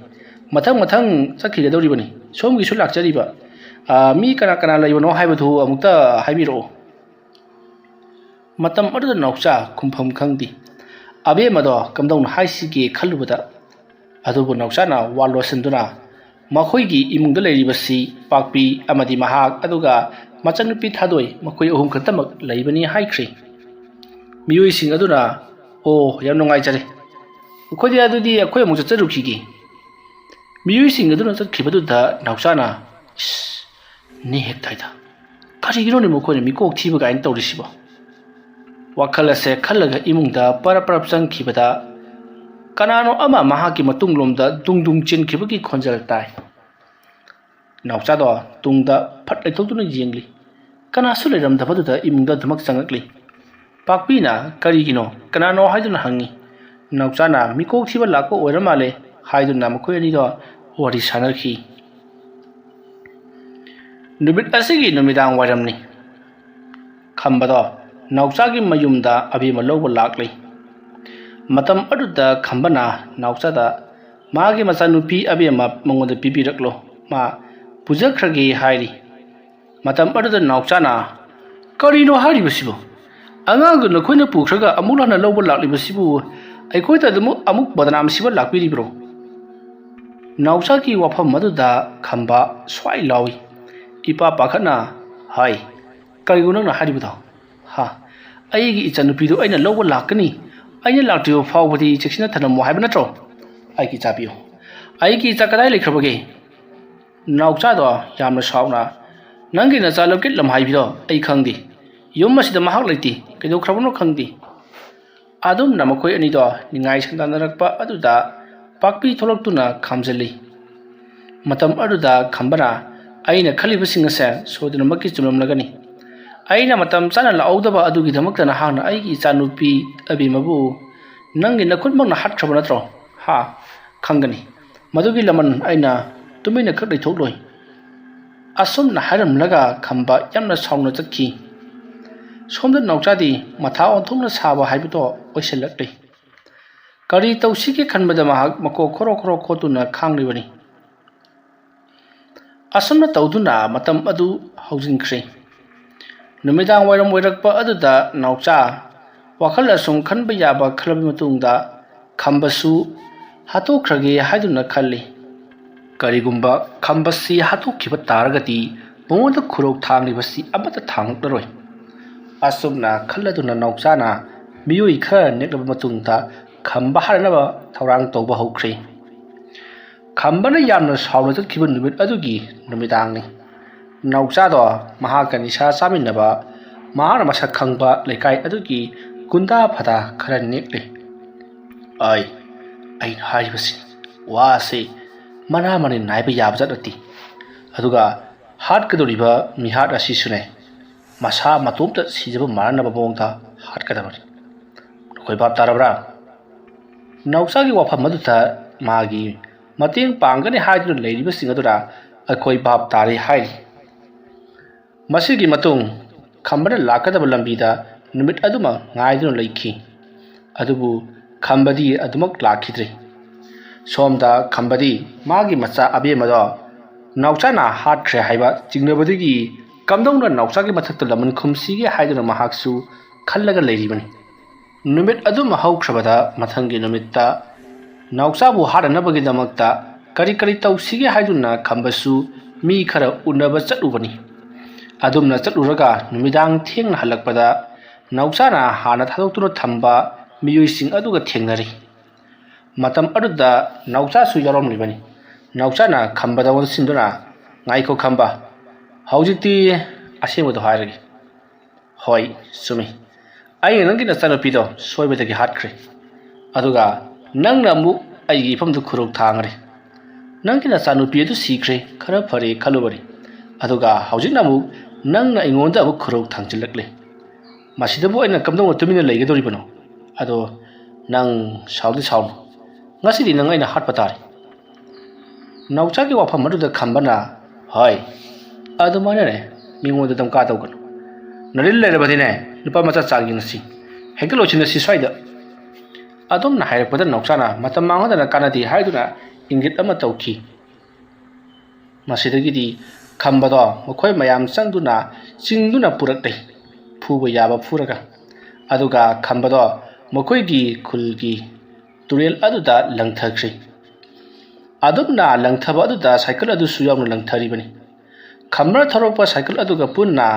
ꯃꯊꯪ ꯃꯊꯪ ꯆꯠꯈꯤꯒꯗꯧꯔꯤꯕꯅꯤ꯫ ꯁꯣꯝꯒꯤꯁꯨ ꯂꯥꯛꯆꯔꯤꯕ, ꯑ, ꯃꯤ ꯀꯅꯥ ꯀꯅꯥ ꯂꯩꯕꯅꯣ ꯍꯥꯏꯕꯗꯨ ꯑꯃꯨꯛꯇ ꯍꯥꯏꯕꯤꯔꯛꯑꯣ꯫" ꯃꯇꯝ ꯑꯗꯨꯗ ꯅꯥꯎꯆꯥ ꯈꯨꯝꯐꯝ ꯈꯪꯗꯦ꯫ ꯑꯕꯦꯝꯃꯗꯣ ꯀꯝꯗꯧꯅ ꯍꯥꯏꯁꯤꯒꯦ ꯈꯜꯂꯨꯕꯗ, ꯑꯗꯨꯕꯨ ꯅꯥꯎꯆꯥꯅ ꯋꯥ ꯂꯣꯠꯁꯤꯟꯗꯨꯅ ꯃꯈꯣꯏꯒꯤ ꯏꯃꯨꯡꯗ ꯂꯩꯔꯤꯕꯁꯤ ꯄꯥꯛꯄꯤ ꯑꯃꯗꯤ ꯃꯍꯥꯛ, ꯑꯗꯨꯒ ꯃꯆꯟꯅꯨꯄꯤ ꯊꯥꯗꯣꯏ, ꯃꯈꯣꯏ ꯑꯍꯨꯝ ꯈꯛꯇꯃꯛ ꯂꯩꯕꯅꯤ ꯍꯥꯏꯈ꯭ꯔꯦ꯫ ꯃꯤꯑꯣꯏꯁꯤꯡ ꯑꯗꯨꯅ, "ꯑꯣ, ꯌꯥꯝ ꯅꯨꯡꯉꯥꯏꯖꯔꯦ꯫ ꯑꯩꯈꯣꯏꯗꯤ ꯑꯗꯨꯗꯤ ꯑꯩꯈꯣꯏ ꯑꯃꯨꯛ ꯆꯠꯆꯔꯨꯈꯤꯒꯦ꯫" ꯃꯤꯑꯣꯏꯁꯤꯡ ꯑꯗꯨꯅ ꯆꯠꯈꯤꯕꯗꯨꯗ ꯅꯥꯎꯆꯥꯅ, "ꯏꯁ, ꯅꯦ ꯍꯦꯛ ꯇꯥꯏꯗ꯫ ꯀꯔꯤꯒꯤꯅꯣꯅꯦ ꯃꯈꯣꯏꯅ ꯃꯤꯀꯣꯛ ꯊꯤꯕ ꯀꯥꯏꯅ ꯇꯧꯔꯤꯁꯤꯕꯣ?" ꯋꯥꯈꯜ ꯑꯁꯦ ꯈꯜꯂꯒ ꯏꯃꯨꯡꯗ ꯄꯔꯞ ꯄꯔꯞ ꯆꯪꯈꯤꯕꯗ, ꯀꯅꯥꯅꯣ ꯑꯃ ꯃꯍꯥꯛꯀꯤ ꯃꯇꯨꯡꯂꯣꯝꯗ ꯗꯨꯡ ꯗꯨꯡ ꯆꯦꯟꯈꯤꯕꯒꯤ ꯈꯣꯟꯖꯦꯜ ꯇꯥꯏ꯫ ꯅꯥꯎꯆꯥꯗꯣ ꯇꯨꯡꯗ ꯐꯠ ꯂꯩꯊꯣꯛꯇꯨꯅ ꯌꯦꯡꯂꯤ꯫ ꯀꯅꯥꯁꯨ ꯂꯩꯔꯝꯗꯕꯗꯨꯗ ꯏꯃꯨꯡꯗ ꯑꯗꯨꯃꯛ ꯆꯪꯉꯛꯂꯤ꯫ ꯄꯥꯛꯄꯤꯅ, "ꯀꯔꯤꯒꯤꯅꯣ? ꯀꯅꯥꯅꯣ?" ꯍꯥꯏꯗꯨꯅ ꯍꯪꯉꯤ꯫ ꯅꯥꯎꯆꯥꯅ, "ꯃꯤꯀꯣꯛ ꯊꯤꯕ ꯂꯥꯛꯄ ꯑꯣꯏꯔ ꯃꯥꯜꯂꯦ" ꯍꯥꯏꯗꯨꯅ ꯃꯈꯣꯏ ꯑꯅꯤꯗꯣ ꯋꯥꯔꯤ ꯁꯥꯟꯅꯈꯤ꯫ ꯅꯨꯃꯤꯠ ꯑꯁꯤꯒꯤ ꯅꯨꯃꯤꯗꯥꯡ ꯋꯥꯏꯔꯝꯅꯤ꯫ ꯈꯝꯕꯗꯣ ꯅꯥꯎꯆꯥꯒꯤ ꯃꯌꯨꯝꯗ ꯑꯕꯦꯝꯃ ꯂꯧꯕ ꯂꯥꯛꯂꯤ꯫ ꯃꯇꯝ ꯑꯗꯨꯗ ꯈꯝꯕꯅ ꯅꯥꯎꯆꯥꯗ, "ꯃꯥꯒꯤ ꯃꯆꯥꯅꯨꯄꯤ ꯑꯕꯦꯝꯃ ꯃꯉꯣꯟꯗ ꯄꯤꯕꯤꯔꯛꯂꯣ, ꯃꯥ ꯄꯨꯖꯈ꯭ꯔꯒꯦ" ꯍꯥꯏꯔꯤ꯫ ꯃꯇꯝ ꯑꯗꯨꯗ ꯅꯥꯎꯆꯥꯅ, "ꯀꯔꯤꯅꯣ ꯍꯥꯏꯔꯤꯕꯁꯤꯕꯨ? ꯑꯉꯥꯡꯗꯨ ꯅꯈꯣꯏꯅ ꯄꯨꯈ꯭ꯔꯒ ꯑꯃꯨꯛ ꯍꯟꯅ ꯂꯧꯕ ꯂꯥꯛꯂꯤꯕꯁꯤꯕꯨ ꯑꯩꯈꯣꯏꯗ ꯑꯗꯨꯃꯛ ꯑꯃꯨꯛ ꯕꯗꯅꯥꯝ ꯁꯤꯕ ꯂꯥꯛꯄꯤꯔꯤꯕ꯭ꯔꯣ?" ꯅꯥꯎꯆꯥꯒꯤ ꯋꯥꯐꯝ ꯑꯗꯨꯗ ꯈꯝꯕ ꯁ꯭ꯋꯥꯏ ꯂꯥꯎꯏ꯫ ꯏꯄꯥ ꯄꯥꯈꯠꯅ ꯍꯥꯏ, "ꯀꯔꯤꯅꯣ ꯅꯪꯅ ꯍꯥꯏꯔꯤꯕꯗꯣ? ꯍꯥ? ꯑꯩꯒꯤ ꯏꯆꯥꯅꯨꯄꯤꯗꯨ ꯑꯩꯅ ꯂꯧꯕ ꯂꯥꯛꯀꯅꯤ꯫ ꯑꯩꯅ ꯂꯥꯛꯇ꯭ꯔꯤꯕ ꯐꯥꯎꯕꯗꯤ ꯆꯦꯛꯁꯤꯟꯅ ꯊꯝꯂꯝꯃꯣ ꯍꯥꯏꯕ ꯅꯠꯇ꯭ꯔꯣ? ꯑꯩꯒꯤ ꯏꯆꯥ ꯄꯤꯌꯨ꯫ ꯑꯩꯒꯤ ꯏꯆꯥ ꯀꯗꯥꯏ ꯂꯩꯈ꯭ꯔꯕꯒꯦ?" ꯅꯥꯎꯆꯥꯗꯣ ꯌꯥꯝꯅ ꯁꯥꯎꯅ, "ꯅꯪꯒꯤ ꯅꯆꯥ ꯂꯧꯀꯤꯠ ꯂꯝꯍꯥꯏꯕꯤꯗꯣ ꯑꯩ ꯈꯪꯗꯦ꯫ ꯌꯨꯝ ꯑꯁꯤꯗ ꯃꯍꯥꯛ ꯂꯩꯇꯦ꯫ ꯀꯩꯗꯧꯈ꯭ꯔꯕꯅꯣ ꯈꯪꯗꯦ"꯫ ꯑꯗꯨꯝꯅ ꯃꯈꯣꯏ ꯑꯅꯤꯗꯣ ꯅꯤꯡꯉꯥꯏ ꯁꯪꯗꯥꯅꯔꯛꯄ ꯑꯗꯨꯗ ꯄꯥꯛꯄꯤ ꯊꯣꯛꯂꯛꯇꯨꯅ ꯈꯥꯝꯖꯤꯜꯂꯤ꯫ ꯃꯇꯝ ꯑꯗꯨꯗ ꯈꯝꯕꯅ, "ꯑꯩꯅ ꯈꯜꯂꯤꯕꯁꯤꯡ ꯑꯁꯦ ꯁꯣꯏꯗꯅꯃꯛꯀꯤ ꯆꯨꯝꯂꯝꯂꯒꯅꯤ꯫ ꯑꯩꯅ ꯃꯇꯝ ꯆꯥꯅ ꯂꯥꯛꯍꯧꯗꯕ ꯑꯗꯨꯒꯤꯗꯃꯛꯇ ꯅꯍꯥꯛꯅ ꯑꯩꯒꯤ ꯏꯆꯥꯅꯨꯄꯤ ꯑꯕꯦꯝꯃꯕꯨ ꯅꯪꯒꯤ ꯅꯈꯨꯠꯃꯛꯅ ꯍꯥꯠꯈ꯭ꯔꯕ ꯅꯠꯇ꯭ꯔꯣ? ꯍꯥ? ꯈꯪꯒꯅꯤ꯫ ꯃꯗꯨꯒꯤ ꯂꯃꯟ ꯑꯩꯅ ꯇꯨꯃꯤꯟꯅ ꯈꯛ ꯂꯩꯊꯣꯛꯂꯣꯏ"꯫ ꯑꯁꯨꯝꯅ ꯍꯥꯏꯔꯝꯂꯒ ꯈꯝꯕ ꯌꯥꯝꯅ ꯁꯥꯎꯅ ꯆꯠꯈꯤ꯫ ꯁꯣꯝꯗ ꯅꯥꯎꯆꯥꯗꯤ ꯃꯊꯥ ꯑꯣꯟꯊꯣꯛꯅ ꯁꯥꯕ ꯍꯥꯏꯕꯗꯣ ꯑꯣꯏꯁꯤꯜꯂꯛꯂꯤ꯫ ꯀꯔꯤ ꯇꯧꯁꯤꯒꯦ ꯈꯟꯕꯗ ꯃꯍꯥꯛ ꯃꯀꯣꯛ ꯈꯣꯔꯣ ꯈꯣꯔꯣ ꯈꯣꯠꯇꯨꯅ ꯈꯥꯡꯂꯤꯕꯅꯤ꯫ ꯑꯁꯨꯝꯅ ꯇꯧꯗꯨꯅ ꯃꯇꯝ ꯑꯗꯨ ꯍꯧꯖꯤꯟꯈ꯭ꯔꯦ꯫ ꯅꯨꯃꯤꯗꯥꯡ ꯋꯥꯏꯔꯝ ꯑꯣꯏꯔꯛꯄ ꯑꯗꯨꯗ ꯅꯥꯎꯆꯥ ꯋꯥꯈꯜ ꯑꯁꯨꯝ ꯈꯟꯕ ꯌꯥꯕ ꯈꯜꯂꯕ ꯃꯇꯨꯡꯗ ꯈꯝꯕꯁꯨ ꯍꯥꯠꯇꯣꯛꯈ꯭ꯔꯒꯦ ꯍꯥꯏꯗꯨꯅ ꯈꯜꯂꯤ꯫ ꯀꯔꯤꯒꯨꯝꯕ ꯈꯝꯕꯁꯤ ꯍꯥꯠꯇꯣꯛꯈꯤꯕ ꯇꯥꯔꯒꯗꯤ ꯃꯉꯣꯟꯗ ꯈꯨꯔꯧ ꯊꯥꯡꯂꯤꯕꯁꯤ ꯑꯃꯠꯇ ꯊꯥꯡꯂꯛꯂꯔꯣꯏ꯫ ꯑꯁꯨꯝꯅ ꯈꯜꯂꯗꯨꯅ ꯅꯥꯎꯆꯥꯅ ꯃꯤꯑꯣꯏ ꯈꯔ ꯅꯦꯛꯂꯕ ꯃꯇꯨꯡꯗ ꯈꯝꯕ ꯍꯥꯠꯅꯅꯕ ꯊꯧꯔꯥꯡ ꯇꯧꯕ ꯍꯧꯈ꯭ꯔꯦ꯫ ꯈꯝꯕꯅ ꯌꯥꯝꯅ ꯁꯥꯎꯅ ꯆꯠꯈꯤꯕ ꯅꯨꯃꯤꯠ ꯑꯗꯨꯒꯤ ꯅꯨꯃꯤꯗꯥꯡꯅꯤ꯫ ꯅꯥꯎꯆꯥꯗꯣ ꯃꯍꯥꯛꯀ ꯅꯤꯁꯥ ꯆꯥꯃꯤꯟꯅꯕ, ꯃꯍꯥꯛꯅ ꯃꯁꯛ ꯈꯪꯕ ꯂꯩꯀꯥꯏ ꯑꯗꯨꯒꯤ ꯒꯨꯟꯗꯥ ꯐꯗꯥ ꯈꯔ ꯅꯦꯛꯂꯦ꯫ ꯑꯩ, ꯑꯩꯅ ꯍꯥꯏꯔꯤꯕꯁꯤ, ꯋꯥꯁꯤ ꯃꯅꯥ ꯃꯅꯤꯟ ꯅꯥꯏꯕ ꯌꯥꯕ ꯖꯥꯠ ꯅꯠꯇꯦ꯫ ꯑꯗꯨꯒ ꯍꯥꯠꯀꯗꯧꯔꯤꯕ ꯃꯤꯍꯥꯠ ꯑꯁꯤꯁꯨꯅꯦ, ꯃꯁꯥ ꯃꯇꯣꯝꯇ ꯁꯤꯖꯕ ꯃꯥꯟꯅꯅꯕ ꯃꯑꯣꯡꯗ ꯍꯥꯠꯀꯗꯕꯅꯤ꯫ ꯅꯈꯣꯏ ꯚꯥꯞ ꯇꯥꯔꯕ꯭ꯔꯥ? ꯅꯥꯎꯆꯥꯒꯤ ꯋꯥꯐꯝ ꯑꯗꯨꯗ ꯃꯥꯒꯤ ꯃꯇꯦꯡ ꯄꯥꯡꯒꯅꯤ ꯍꯥꯏꯗꯨꯅ ꯂꯩꯔꯤꯕꯁꯤꯡ ꯑꯗꯨꯅ ꯑꯩꯈꯣꯏ ꯚꯥꯞ ꯇꯥꯔꯦ ꯍꯥꯏꯔꯤ꯫ ꯃꯁꯤꯒꯤ ꯃꯇꯨꯡ ꯈꯝꯕꯅ ꯂꯥꯛꯀꯗꯕ ꯂꯝꯕꯤꯗ ꯅꯨꯃꯤꯠ ꯑꯗꯨꯃ ꯉꯥꯏꯗꯨꯅ ꯂꯩꯈꯤ꯫ ꯑꯗꯨꯕꯨ ꯈꯝꯕꯗꯤ ꯑꯗꯨꯃꯛ ꯂꯥꯛꯈꯤꯗ꯭ꯔꯦ꯫ ꯁꯣꯝꯗ ꯈꯝꯕꯗꯤ ꯃꯥꯒꯤ ꯃꯆꯥ ꯑꯕꯦꯝꯃꯗꯣ ꯅꯥꯎꯆꯥꯅ ꯍꯥꯠꯈ꯭ꯔꯦ ꯍꯥꯏꯕ ꯆꯤꯡꯅꯕꯗꯒꯤ ꯀꯝꯗꯧꯅ ꯅꯥꯎꯆꯥꯒꯤ ꯃꯊꯛꯇ ꯂꯃꯟ ꯈꯨꯝꯁꯤꯒꯦ ꯍꯥꯏꯗꯨꯅ ꯃꯍꯥꯛꯁꯨ ꯈꯜꯂꯒ ꯂꯩꯔꯤꯕꯅꯤ꯫ ꯅꯨꯃꯤꯠ ꯑꯗꯨꯃ ꯍꯧꯈ꯭ꯔꯕꯗ ꯃꯊꯪꯒꯤ ꯅꯨꯃꯤꯠꯇ ꯅꯥꯎꯆꯥꯕꯨ ꯍꯥꯠꯅꯅꯕꯒꯤꯗꯃꯛꯇ ꯀꯔꯤ ꯀꯔꯤ ꯇꯧꯁꯤꯒꯦ ꯍꯥꯏꯗꯨꯅ ꯈꯝꯕꯁꯨ ꯃꯤ ꯈꯔ ꯎꯅꯕ ꯆꯠꯂꯨꯕꯅꯤ꯫ ꯑꯗꯨꯝꯅ ꯆꯠꯂꯨꯔꯒ ꯅꯨꯃꯤꯗꯥꯡ ꯊꯦꯡꯅ ꯍꯜꯂꯛꯄꯗ ꯅꯥꯎꯆꯥꯅ ꯍꯥꯟꯅ ꯊꯥꯗꯣꯛꯇꯨꯅ ꯊꯝꯕ ꯃꯤꯑꯣꯏꯁꯤꯡ ꯑꯗꯨꯒ ꯊꯦꯡꯅꯔꯤ꯫ ꯃꯇꯝ ꯑꯗꯨꯗ ꯅꯥꯎꯆꯥꯁꯨ ꯌꯥꯎꯔꯝꯂꯤꯕꯅꯤ꯫ ꯅꯥꯎꯆꯥꯅ ꯈꯝꯕꯗ ꯑꯣꯟꯁꯤꯟꯗꯨꯅ, "ꯉꯥꯏꯈꯣ ꯈꯝꯕ, ꯍꯧꯖꯤꯛꯇꯤ ꯑꯁꯦꯡꯕꯗꯣ ꯍꯥꯏꯔꯒꯦ꯫ ꯍꯣꯏ, ꯆꯨꯝꯃꯤ꯫ ꯑꯩꯅ ꯅꯪꯒꯤ ꯅꯆꯥꯅꯨꯄꯤꯗꯣ ꯁꯣꯏꯕꯗꯒꯤ ꯍꯥꯠꯈ꯭ꯔꯦ꯫ ꯑꯗꯨꯒ ꯅꯪꯅ ꯑꯃꯨꯛ ꯑꯩꯒꯤ ꯏꯐꯝꯗ ꯈꯨꯔꯧ ꯊꯥꯡꯈ꯭ꯔꯦ꯫ ꯅꯪꯒꯤ ꯅꯆꯥꯅꯨꯄꯤ ꯑꯗꯨ ꯁꯤꯈ꯭ꯔꯦ, ꯈꯔ ꯐꯔꯦ ꯈꯜꯂꯨꯕꯅꯤ꯫ ꯑꯗꯨꯒ ꯍꯧꯖꯤꯛꯅ ꯑꯃꯨꯛ ꯅꯪꯅ ꯑꯩꯉꯣꯟꯗ ꯑꯃꯨꯛ ꯈꯨꯔꯧ ꯊꯥꯡꯖꯤꯜꯂꯛꯂꯦ꯫ ꯃꯁꯤꯗꯕꯨ ꯑꯩꯅ ꯀꯝꯗꯧꯅ ꯇꯨꯃꯤꯟꯅ ꯂꯩꯒꯗꯧꯔꯤꯕꯅꯣ? ꯑꯗꯣ ꯅꯪ ꯁꯥꯎꯗꯤ ꯁꯥꯎꯅꯨ꯫ ꯉꯁꯤꯗꯤ ꯅꯪ ꯑꯩꯅ ꯍꯥꯠꯄ ꯇꯥꯔꯦ꯫ ꯅꯥꯎꯆꯥꯒꯤ ꯋꯥꯐꯝ ꯑꯗꯨꯗ ꯈꯝꯕꯅ, "ꯍꯣꯏ, ꯑꯗꯨꯃꯥꯏꯅꯅꯦ, ꯃꯤꯉꯣꯟꯗ ꯗꯝꯀꯥ ꯇꯧꯒꯅꯨ꯫ ꯅꯔꯤꯜ ꯂꯩꯔꯕꯗꯤꯅꯦ, ꯅꯨꯄꯥ ꯃꯆꯥ ꯆꯥꯡ ꯌꯦꯡꯅꯁꯤ꯫ ꯍꯦꯛꯇ ꯂꯣꯏꯁꯤꯟꯅꯁꯤ ꯁ꯭ꯋꯥꯏꯗ꯫" ꯑꯗꯨꯝꯅ ꯍꯥꯏꯔꯛꯄꯗ ꯅꯥꯎꯆꯥꯅ ꯃꯇꯝ ꯃꯥꯡꯍꯟꯗꯅ ꯀꯥꯟꯅꯗꯦ ꯍꯥꯏꯗꯨꯅ ꯏꯪꯒꯤꯠ ꯑꯃ ꯇꯧꯈꯤ꯫ ꯃꯁꯤꯗꯒꯤꯗꯤ ꯈꯝꯕꯗꯣ ꯃꯈꯣꯏ ꯃꯌꯥꯝ ꯆꯪꯗꯨꯅ ꯆꯤꯡꯗꯨꯅ ꯄꯨꯔꯛꯂꯦ, ꯐꯨꯕ ꯌꯥꯕ ꯐꯨꯔꯒ꯫ ꯑꯗꯨꯒ ꯈꯝꯕꯗꯣ ꯃꯈꯣꯏꯒꯤ ꯈꯨꯜꯒꯤ ꯇꯨꯔꯦꯜ ꯑꯗꯨꯗ ꯂꯪꯊꯈ꯭ꯔꯦ꯫ ꯑꯗꯨꯝꯅ ꯂꯪꯊꯕ ꯑꯗꯨꯗ ꯁꯥꯏꯀꯜ ꯑꯗꯨꯁꯨ ꯌꯥꯎꯅ ꯂꯪꯊꯔꯤꯕꯅꯤ꯫ ꯈꯝꯕꯅ ꯊꯧꯔꯛꯄ ꯁꯥꯏꯀꯜ ꯑꯗꯨꯒ ꯄꯨꯟꯅ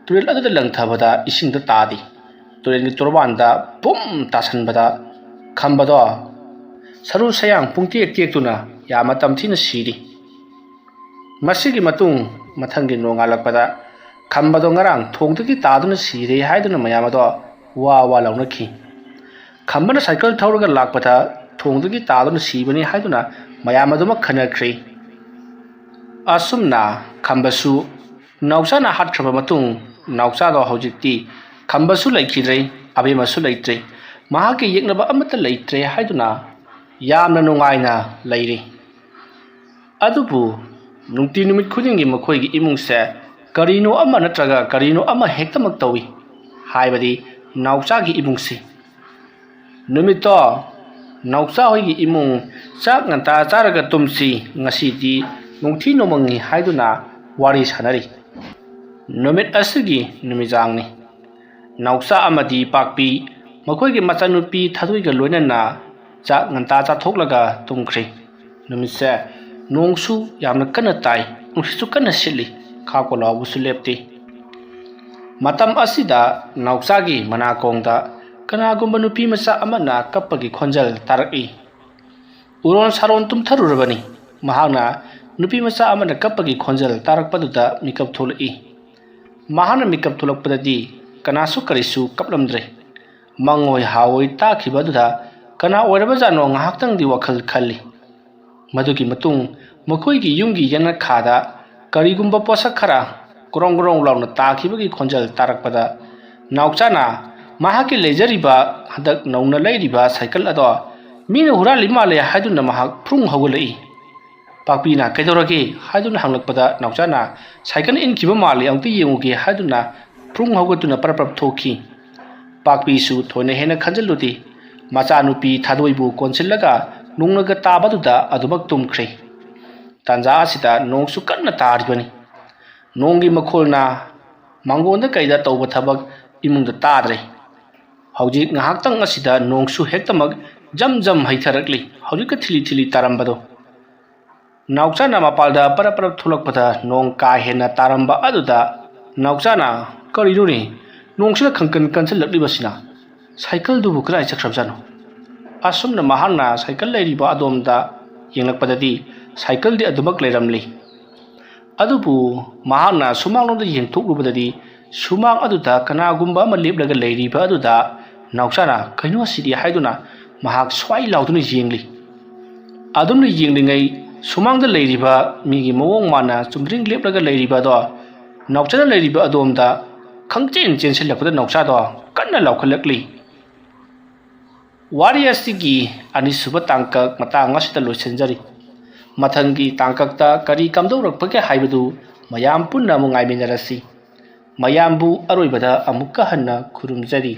ꯇꯨꯔꯦꯜ ꯑꯗꯨꯗ ꯂꯪꯊꯕꯗ ꯏꯁꯤꯡꯗ ꯇꯥꯗꯦ꯫ ꯇꯨꯔꯦꯜꯒꯤ ꯇꯣꯔꯕꯥꯟꯗ ꯄꯨꯝ ꯇꯥꯁꯟꯕꯗ ꯈꯝꯕꯗꯣ ꯁꯔꯨ ꯁꯌꯥꯡ ꯄꯨꯡꯇꯦꯛ ꯇꯦꯛꯇꯨꯅ ꯌꯥꯝꯅ ꯇꯝꯊꯤꯅ ꯁꯤꯔꯤ꯫ ꯃꯁꯤꯒꯤ ꯃꯇꯨꯡ ꯃꯊꯪꯒꯤ ꯅꯣꯡꯉꯥꯜꯂꯛꯄꯗ ꯈꯝꯕꯗꯣ ꯉꯔꯥꯡ ꯊꯣꯡꯗꯒꯤ ꯇꯥꯗꯨꯅ ꯁꯤꯔꯦ ꯍꯥꯏꯗꯨꯅ ꯃꯌꯥꯝ ꯑꯗꯣ ꯋꯥ ꯋꯥ ꯂꯥꯎꯅꯈꯤ꯫ ꯈꯝꯕꯅ ꯁꯥꯏꯀꯜ ꯊꯧꯔꯒ ꯂꯥꯛꯄꯗ ꯊꯣꯡꯗꯒꯤ ꯇꯥꯗꯨꯅ ꯁꯤꯕꯅꯤ ꯍꯥꯏꯗꯨꯅ ꯃꯌꯥꯝ ꯑꯗꯨꯃꯛ ꯈꯟꯅꯈ꯭ꯔꯦ꯫ ꯑꯁꯨꯝꯅ ꯈꯝꯕꯁꯨ ꯅꯥꯎꯆꯥꯅ ꯍꯥꯠꯈ꯭ꯔꯕ ꯃꯇꯨꯡ, ꯅꯥꯎꯆꯥꯗꯣ ꯍꯧꯖꯤꯛꯇꯤ ꯈꯝꯕꯁꯨ ꯂꯩꯈꯤꯗ꯭ꯔꯦ, ꯑꯕꯦꯝꯃꯁꯨ ꯂꯩꯇ꯭ꯔꯦ, ꯃꯍꯥꯛꯀꯤ ꯌꯦꯛꯅꯕ ꯑꯃꯠꯇ ꯂꯩꯇ꯭ꯔꯦ ꯍꯥꯏꯗꯨꯅ ꯌꯥꯝꯅ ꯅꯨꯡꯉꯥꯏꯅ ꯂꯩꯔꯤ꯫ ꯑꯗꯨꯕꯨ ꯅꯨꯡꯇꯤ ꯅꯨꯃꯤꯠ ꯈꯨꯗꯤꯡꯒꯤ ꯃꯈꯣꯏꯒꯤ ꯏꯃꯨꯡꯁꯦ ꯀꯔꯤꯅꯣ ꯑꯃ ꯅꯠꯇ꯭ꯔꯒ ꯀꯔꯤꯅꯣ ꯑꯃ ꯍꯦꯛꯇꯃꯛ ꯇꯧꯏ, ꯍꯥꯏꯕꯗꯤ ꯅꯥꯎꯆꯥꯒꯤ ꯏꯃꯨꯡꯁꯤ꯫ ꯅꯨꯃꯤꯠꯇꯣ ꯅꯥꯎꯆꯥ ꯍꯣꯏꯒꯤ ꯏꯃꯨꯡ ꯆꯥꯛ ꯉꯟꯇꯥ ꯆꯥꯔꯒ ꯇꯨꯝꯁꯤ, ꯉꯁꯤꯗꯤ ꯅꯣꯡꯊꯤ ꯅꯣꯡꯃꯪꯉꯤ ꯍꯥꯏꯗꯨꯅ ꯋꯥꯔꯤ ꯁꯥꯟꯅꯔꯤ꯫ ꯅꯨꯃꯤꯠ ꯑꯁꯤꯒꯤ ꯅꯨꯃꯤꯗꯥꯡꯅꯤ꯫ ꯅꯥꯎꯆꯥ ꯑꯃꯗꯤ ꯄꯥꯛꯄꯤ ꯃꯈꯣꯏꯒꯤ ꯃꯆꯥꯅꯨꯄꯤ ꯊꯥꯗꯣꯏꯒ ꯂꯣꯏꯅꯅ ꯆꯥꯛ ꯉꯟꯇꯥ ꯆꯥꯊꯣꯛꯂꯒ ꯇꯨꯝꯈ꯭ꯔꯦ꯫ ꯅꯨꯃꯤꯠꯁꯦ ꯅꯣꯡꯁꯨ ꯌꯥꯝꯅ ꯀꯟꯅ ꯇꯥꯏ, ꯅꯨꯡꯁꯤꯠꯁꯨ ꯀꯟꯅ ꯁꯤꯠꯂꯤ, ꯈꯥꯛꯄ ꯂꯥꯎꯕꯁꯨ ꯂꯦꯞꯇꯦ꯫ ꯃꯇꯝ ꯑꯁꯤꯗ ꯅꯥꯎꯆꯥꯒꯤ ꯃꯅꯥꯀꯣꯡꯗ ꯀꯅꯥꯒꯨꯝꯕ ꯅꯨꯄꯤ ꯃꯆꯥ ꯑꯃꯅ ꯀꯞꯄꯒꯤ ꯈꯣꯟꯖꯦꯜ ꯇꯥꯔꯛꯏ꯫ ꯎꯔꯣꯟ ꯁꯥꯔꯣꯟ ꯇꯨꯝꯊꯔꯨꯔꯕꯅꯤ꯫ ꯃꯍꯥꯛꯅ ꯅꯨꯄꯤ ꯃꯆꯥ ꯑꯃꯅ ꯀꯞꯄꯒꯤ ꯈꯣꯟꯖꯦꯜ ꯇꯥꯔꯛꯄꯗꯨꯗ ꯃꯤꯀꯞ ꯊꯣꯛꯂꯛꯏ꯫ ꯃꯍꯥꯛꯅ ꯃꯤꯀꯞ ꯊꯣꯛꯂꯛꯄꯗꯗꯤ ꯀꯅꯥꯁꯨ ꯀꯔꯤꯁꯨ ꯀꯞꯂꯝꯗ꯭ꯔꯦ꯫ ꯃꯪꯑꯣꯏ ꯍꯥꯑꯣꯏ ꯇꯥꯈꯤꯕ ꯑꯗꯨꯗ ꯀꯅꯥ ꯑꯣꯏꯔꯕꯖꯥꯠꯅꯣ ꯉꯥꯏꯍꯥꯛꯇꯪꯗꯤ ꯋꯥꯈꯜ ꯈꯜꯂꯤ꯫ ꯃꯗꯨꯒꯤ ꯃꯇꯨꯡ ꯃꯈꯣꯏꯒꯤ ꯌꯨꯝꯒꯤ ꯌꯦꯅꯈꯥꯗ ꯀꯔꯤꯒꯨꯝꯕ ꯄꯣꯠꯁꯛ ꯈꯔ ꯒ꯭ꯔꯣꯡ ꯒ꯭ꯔꯣꯡ ꯂꯥꯎꯅ ꯇꯥꯈꯤꯕꯒꯤ ꯈꯣꯟꯖꯦꯜ ꯇꯥꯔꯛꯄꯗ ꯅꯥꯎꯆꯥꯅ ꯃꯍꯥꯛꯀꯤ ꯂꯩꯖꯔꯤꯕ ꯍꯟꯗꯛ ꯅꯧꯅ ꯂꯩꯔꯤꯕ ꯁꯥꯏꯀꯜ ꯑꯗꯣ ꯃꯤꯅ ꯍꯨꯔꯥꯜꯂꯤ ꯃꯥꯜꯂꯦ ꯍꯥꯏꯗꯨꯅ ꯃꯍꯥꯛ ꯐ꯭ꯔꯨꯡ ꯍꯧꯒꯠꯂꯛꯏ꯫ "ꯄꯥꯛꯄꯤꯅ ꯀꯩꯗꯧꯔꯒꯦ?" ꯍꯥꯏꯗꯨꯅ ꯍꯪꯂꯛꯄꯗ ꯅꯥꯎꯆꯥꯅ "ꯁꯥꯏꯀꯜ ꯏꯟꯈꯤꯕ ꯃꯥꯜꯂꯦ, ꯑꯃꯨꯛꯇ ꯌꯦꯡꯉꯨꯒꯦ" ꯍꯥꯏꯗꯨꯅ ꯐ꯭ꯔꯨꯡ ꯍꯧꯒꯠꯇꯨꯅ ꯄꯔꯞ ꯄꯔꯞ ꯊꯣꯛꯈꯤ꯫ ꯄꯥꯛꯄꯤꯁꯨ ꯊꯣꯏꯅ ꯍꯦꯟꯅ ꯈꯟꯖꯤꯜꯂꯨꯗꯦ꯫ ꯃꯆꯥꯅꯨꯄꯤ ꯊꯥꯗꯣꯏꯕꯨ ꯀꯣꯟꯁꯤꯜꯂꯒ ꯅꯣꯡꯅꯒ ꯇꯥꯕꯗꯨꯗ ꯑꯗꯨꯃꯛ ꯇꯨꯝꯈ꯭ꯔꯦ꯫ ꯇꯥꯟꯖꯥ ꯑꯁꯤꯗ ꯅꯣꯡꯁꯨ ꯀꯟꯅ ꯇꯥꯔꯤꯕꯅꯤ꯫ ꯅꯣꯡꯒꯤ ꯃꯈꯣꯜꯅ ꯃꯥꯡꯒꯣꯟꯗ ꯀꯩꯗ ꯇꯧꯕ ꯊꯕꯛ ꯏꯃꯨꯡꯗ ꯇꯥꯗ꯭ꯔꯦ꯫ ꯍꯧꯖꯤꯛ ꯉꯥꯏꯍꯥꯛꯇꯪ ꯑꯁꯤꯗ ꯅꯣꯡꯁꯨ ꯍꯦꯛꯇꯃꯛ ꯖꯝ ꯖꯝ ꯍꯩꯊꯔꯛꯂꯤ꯫ ꯍꯧꯖꯤꯛꯀ ꯊꯤꯂꯤ ꯊꯤꯂꯤ ꯇꯥꯔꯝꯕꯗꯣ꯫ ꯅꯥꯎꯆꯥꯅ ꯃꯄꯥꯜꯗ ꯄꯔꯞ ꯄꯔꯞ ꯊꯣꯛꯂꯛꯄꯗ ꯅꯣꯡ ꯀꯥ ꯍꯦꯟꯅ ꯇꯥꯔꯝꯕ ꯑꯗꯨꯗ ꯅꯥꯎꯆꯥꯅ, "ꯀꯔꯤꯅꯣꯅꯦ ꯅꯣꯡꯁꯤꯅ ꯈꯪꯀꯟ ꯀꯟꯁꯤꯜꯂꯛꯂꯤꯕꯁꯤꯅ? ꯁꯥꯏꯀꯜꯗꯨꯕꯨ ꯀꯗꯥꯏ ꯆꯠꯈ꯭ꯔꯕꯖꯥꯠꯅꯣ?" ꯑꯁꯨꯝꯅ ꯃꯍꯥꯛꯅ ꯁꯥꯏꯀꯜ ꯂꯩꯔꯤꯕ ꯑꯗꯣꯝꯗ ꯌꯦꯡꯂꯛꯄꯗꯗꯤ ꯁꯥꯏꯀꯜꯗꯤ ꯑꯗꯨꯃꯛ ꯂꯩꯔꯝꯂꯤ꯫ ꯑꯗꯨꯕꯨ ꯃꯍꯥꯛꯅ ꯁꯨꯃꯥꯡꯂꯣꯝꯗ ꯌꯦꯡꯊꯣꯛꯂꯨꯕꯗꯗꯤ ꯁꯨꯃꯥꯡ ꯑꯗꯨꯗ ꯀꯅꯥꯒꯨꯝꯕ ꯑꯃ ꯂꯦꯞꯂꯒ ꯂꯩꯔꯤꯕ ꯑꯗꯨꯗ ꯅꯥꯎꯆꯥꯅ "ꯀꯩꯅꯣ ꯑꯁꯤꯗꯤ?" ꯍꯥꯏꯗꯨꯅ ꯃꯍꯥꯛ ꯁ꯭ꯋꯥꯏ ꯂꯥꯎꯗꯨꯅ ꯌꯦꯡꯂꯤ꯫ ꯑꯗꯨꯝꯅ ꯌꯦꯡꯂꯤꯉꯩ ꯁꯨꯃꯥꯡꯗ ꯂꯩꯔꯤꯕ ꯃꯤꯒꯤ ꯃꯑꯣꯡ ꯃꯥꯟꯅ ꯆꯨꯝꯗ꯭ꯔꯤꯡ ꯂꯦꯞꯂꯒ ꯂꯩꯔꯤꯕ ꯑꯗꯣ ꯅꯥꯎꯆꯥꯅ ꯂꯩꯔꯤꯕ ꯑꯗꯣꯝꯗ ꯈꯪꯆꯦꯟ ꯆꯦꯟꯁꯤꯜꯂꯛꯄꯗ ꯅꯥꯎꯆꯥꯗꯣ ꯀꯟꯅ ꯂꯥꯎꯈꯠꯂꯛꯂꯤ꯫ ꯋꯥꯔꯤ ꯑꯁꯤꯒꯤ ꯑꯅꯤꯁꯨꯕ ꯇꯥꯡꯀꯛ ꯃꯇꯥꯡ ꯑꯁꯤꯗ ꯂꯣꯏꯁꯤꯟꯖꯔꯤ꯫ ꯃꯊꯪꯒꯤ ꯇꯥꯡꯀꯛꯇ ꯀꯔꯤ ꯀꯝꯗꯧꯔꯛꯄꯒꯦ ꯍꯥꯏꯕꯗꯨ ꯃꯌꯥꯝ ꯄꯨꯟꯅ ꯑꯃꯨꯛ ꯉꯥꯏꯃꯤꯟꯅꯔꯁꯤ꯫ ꯃꯌꯥꯝꯕꯨ ꯑꯔꯣꯏꯕꯗ ꯑꯃꯨꯛꯀ ꯍꯟꯅ ꯈꯨꯔꯨꯝꯖꯔꯤ꯫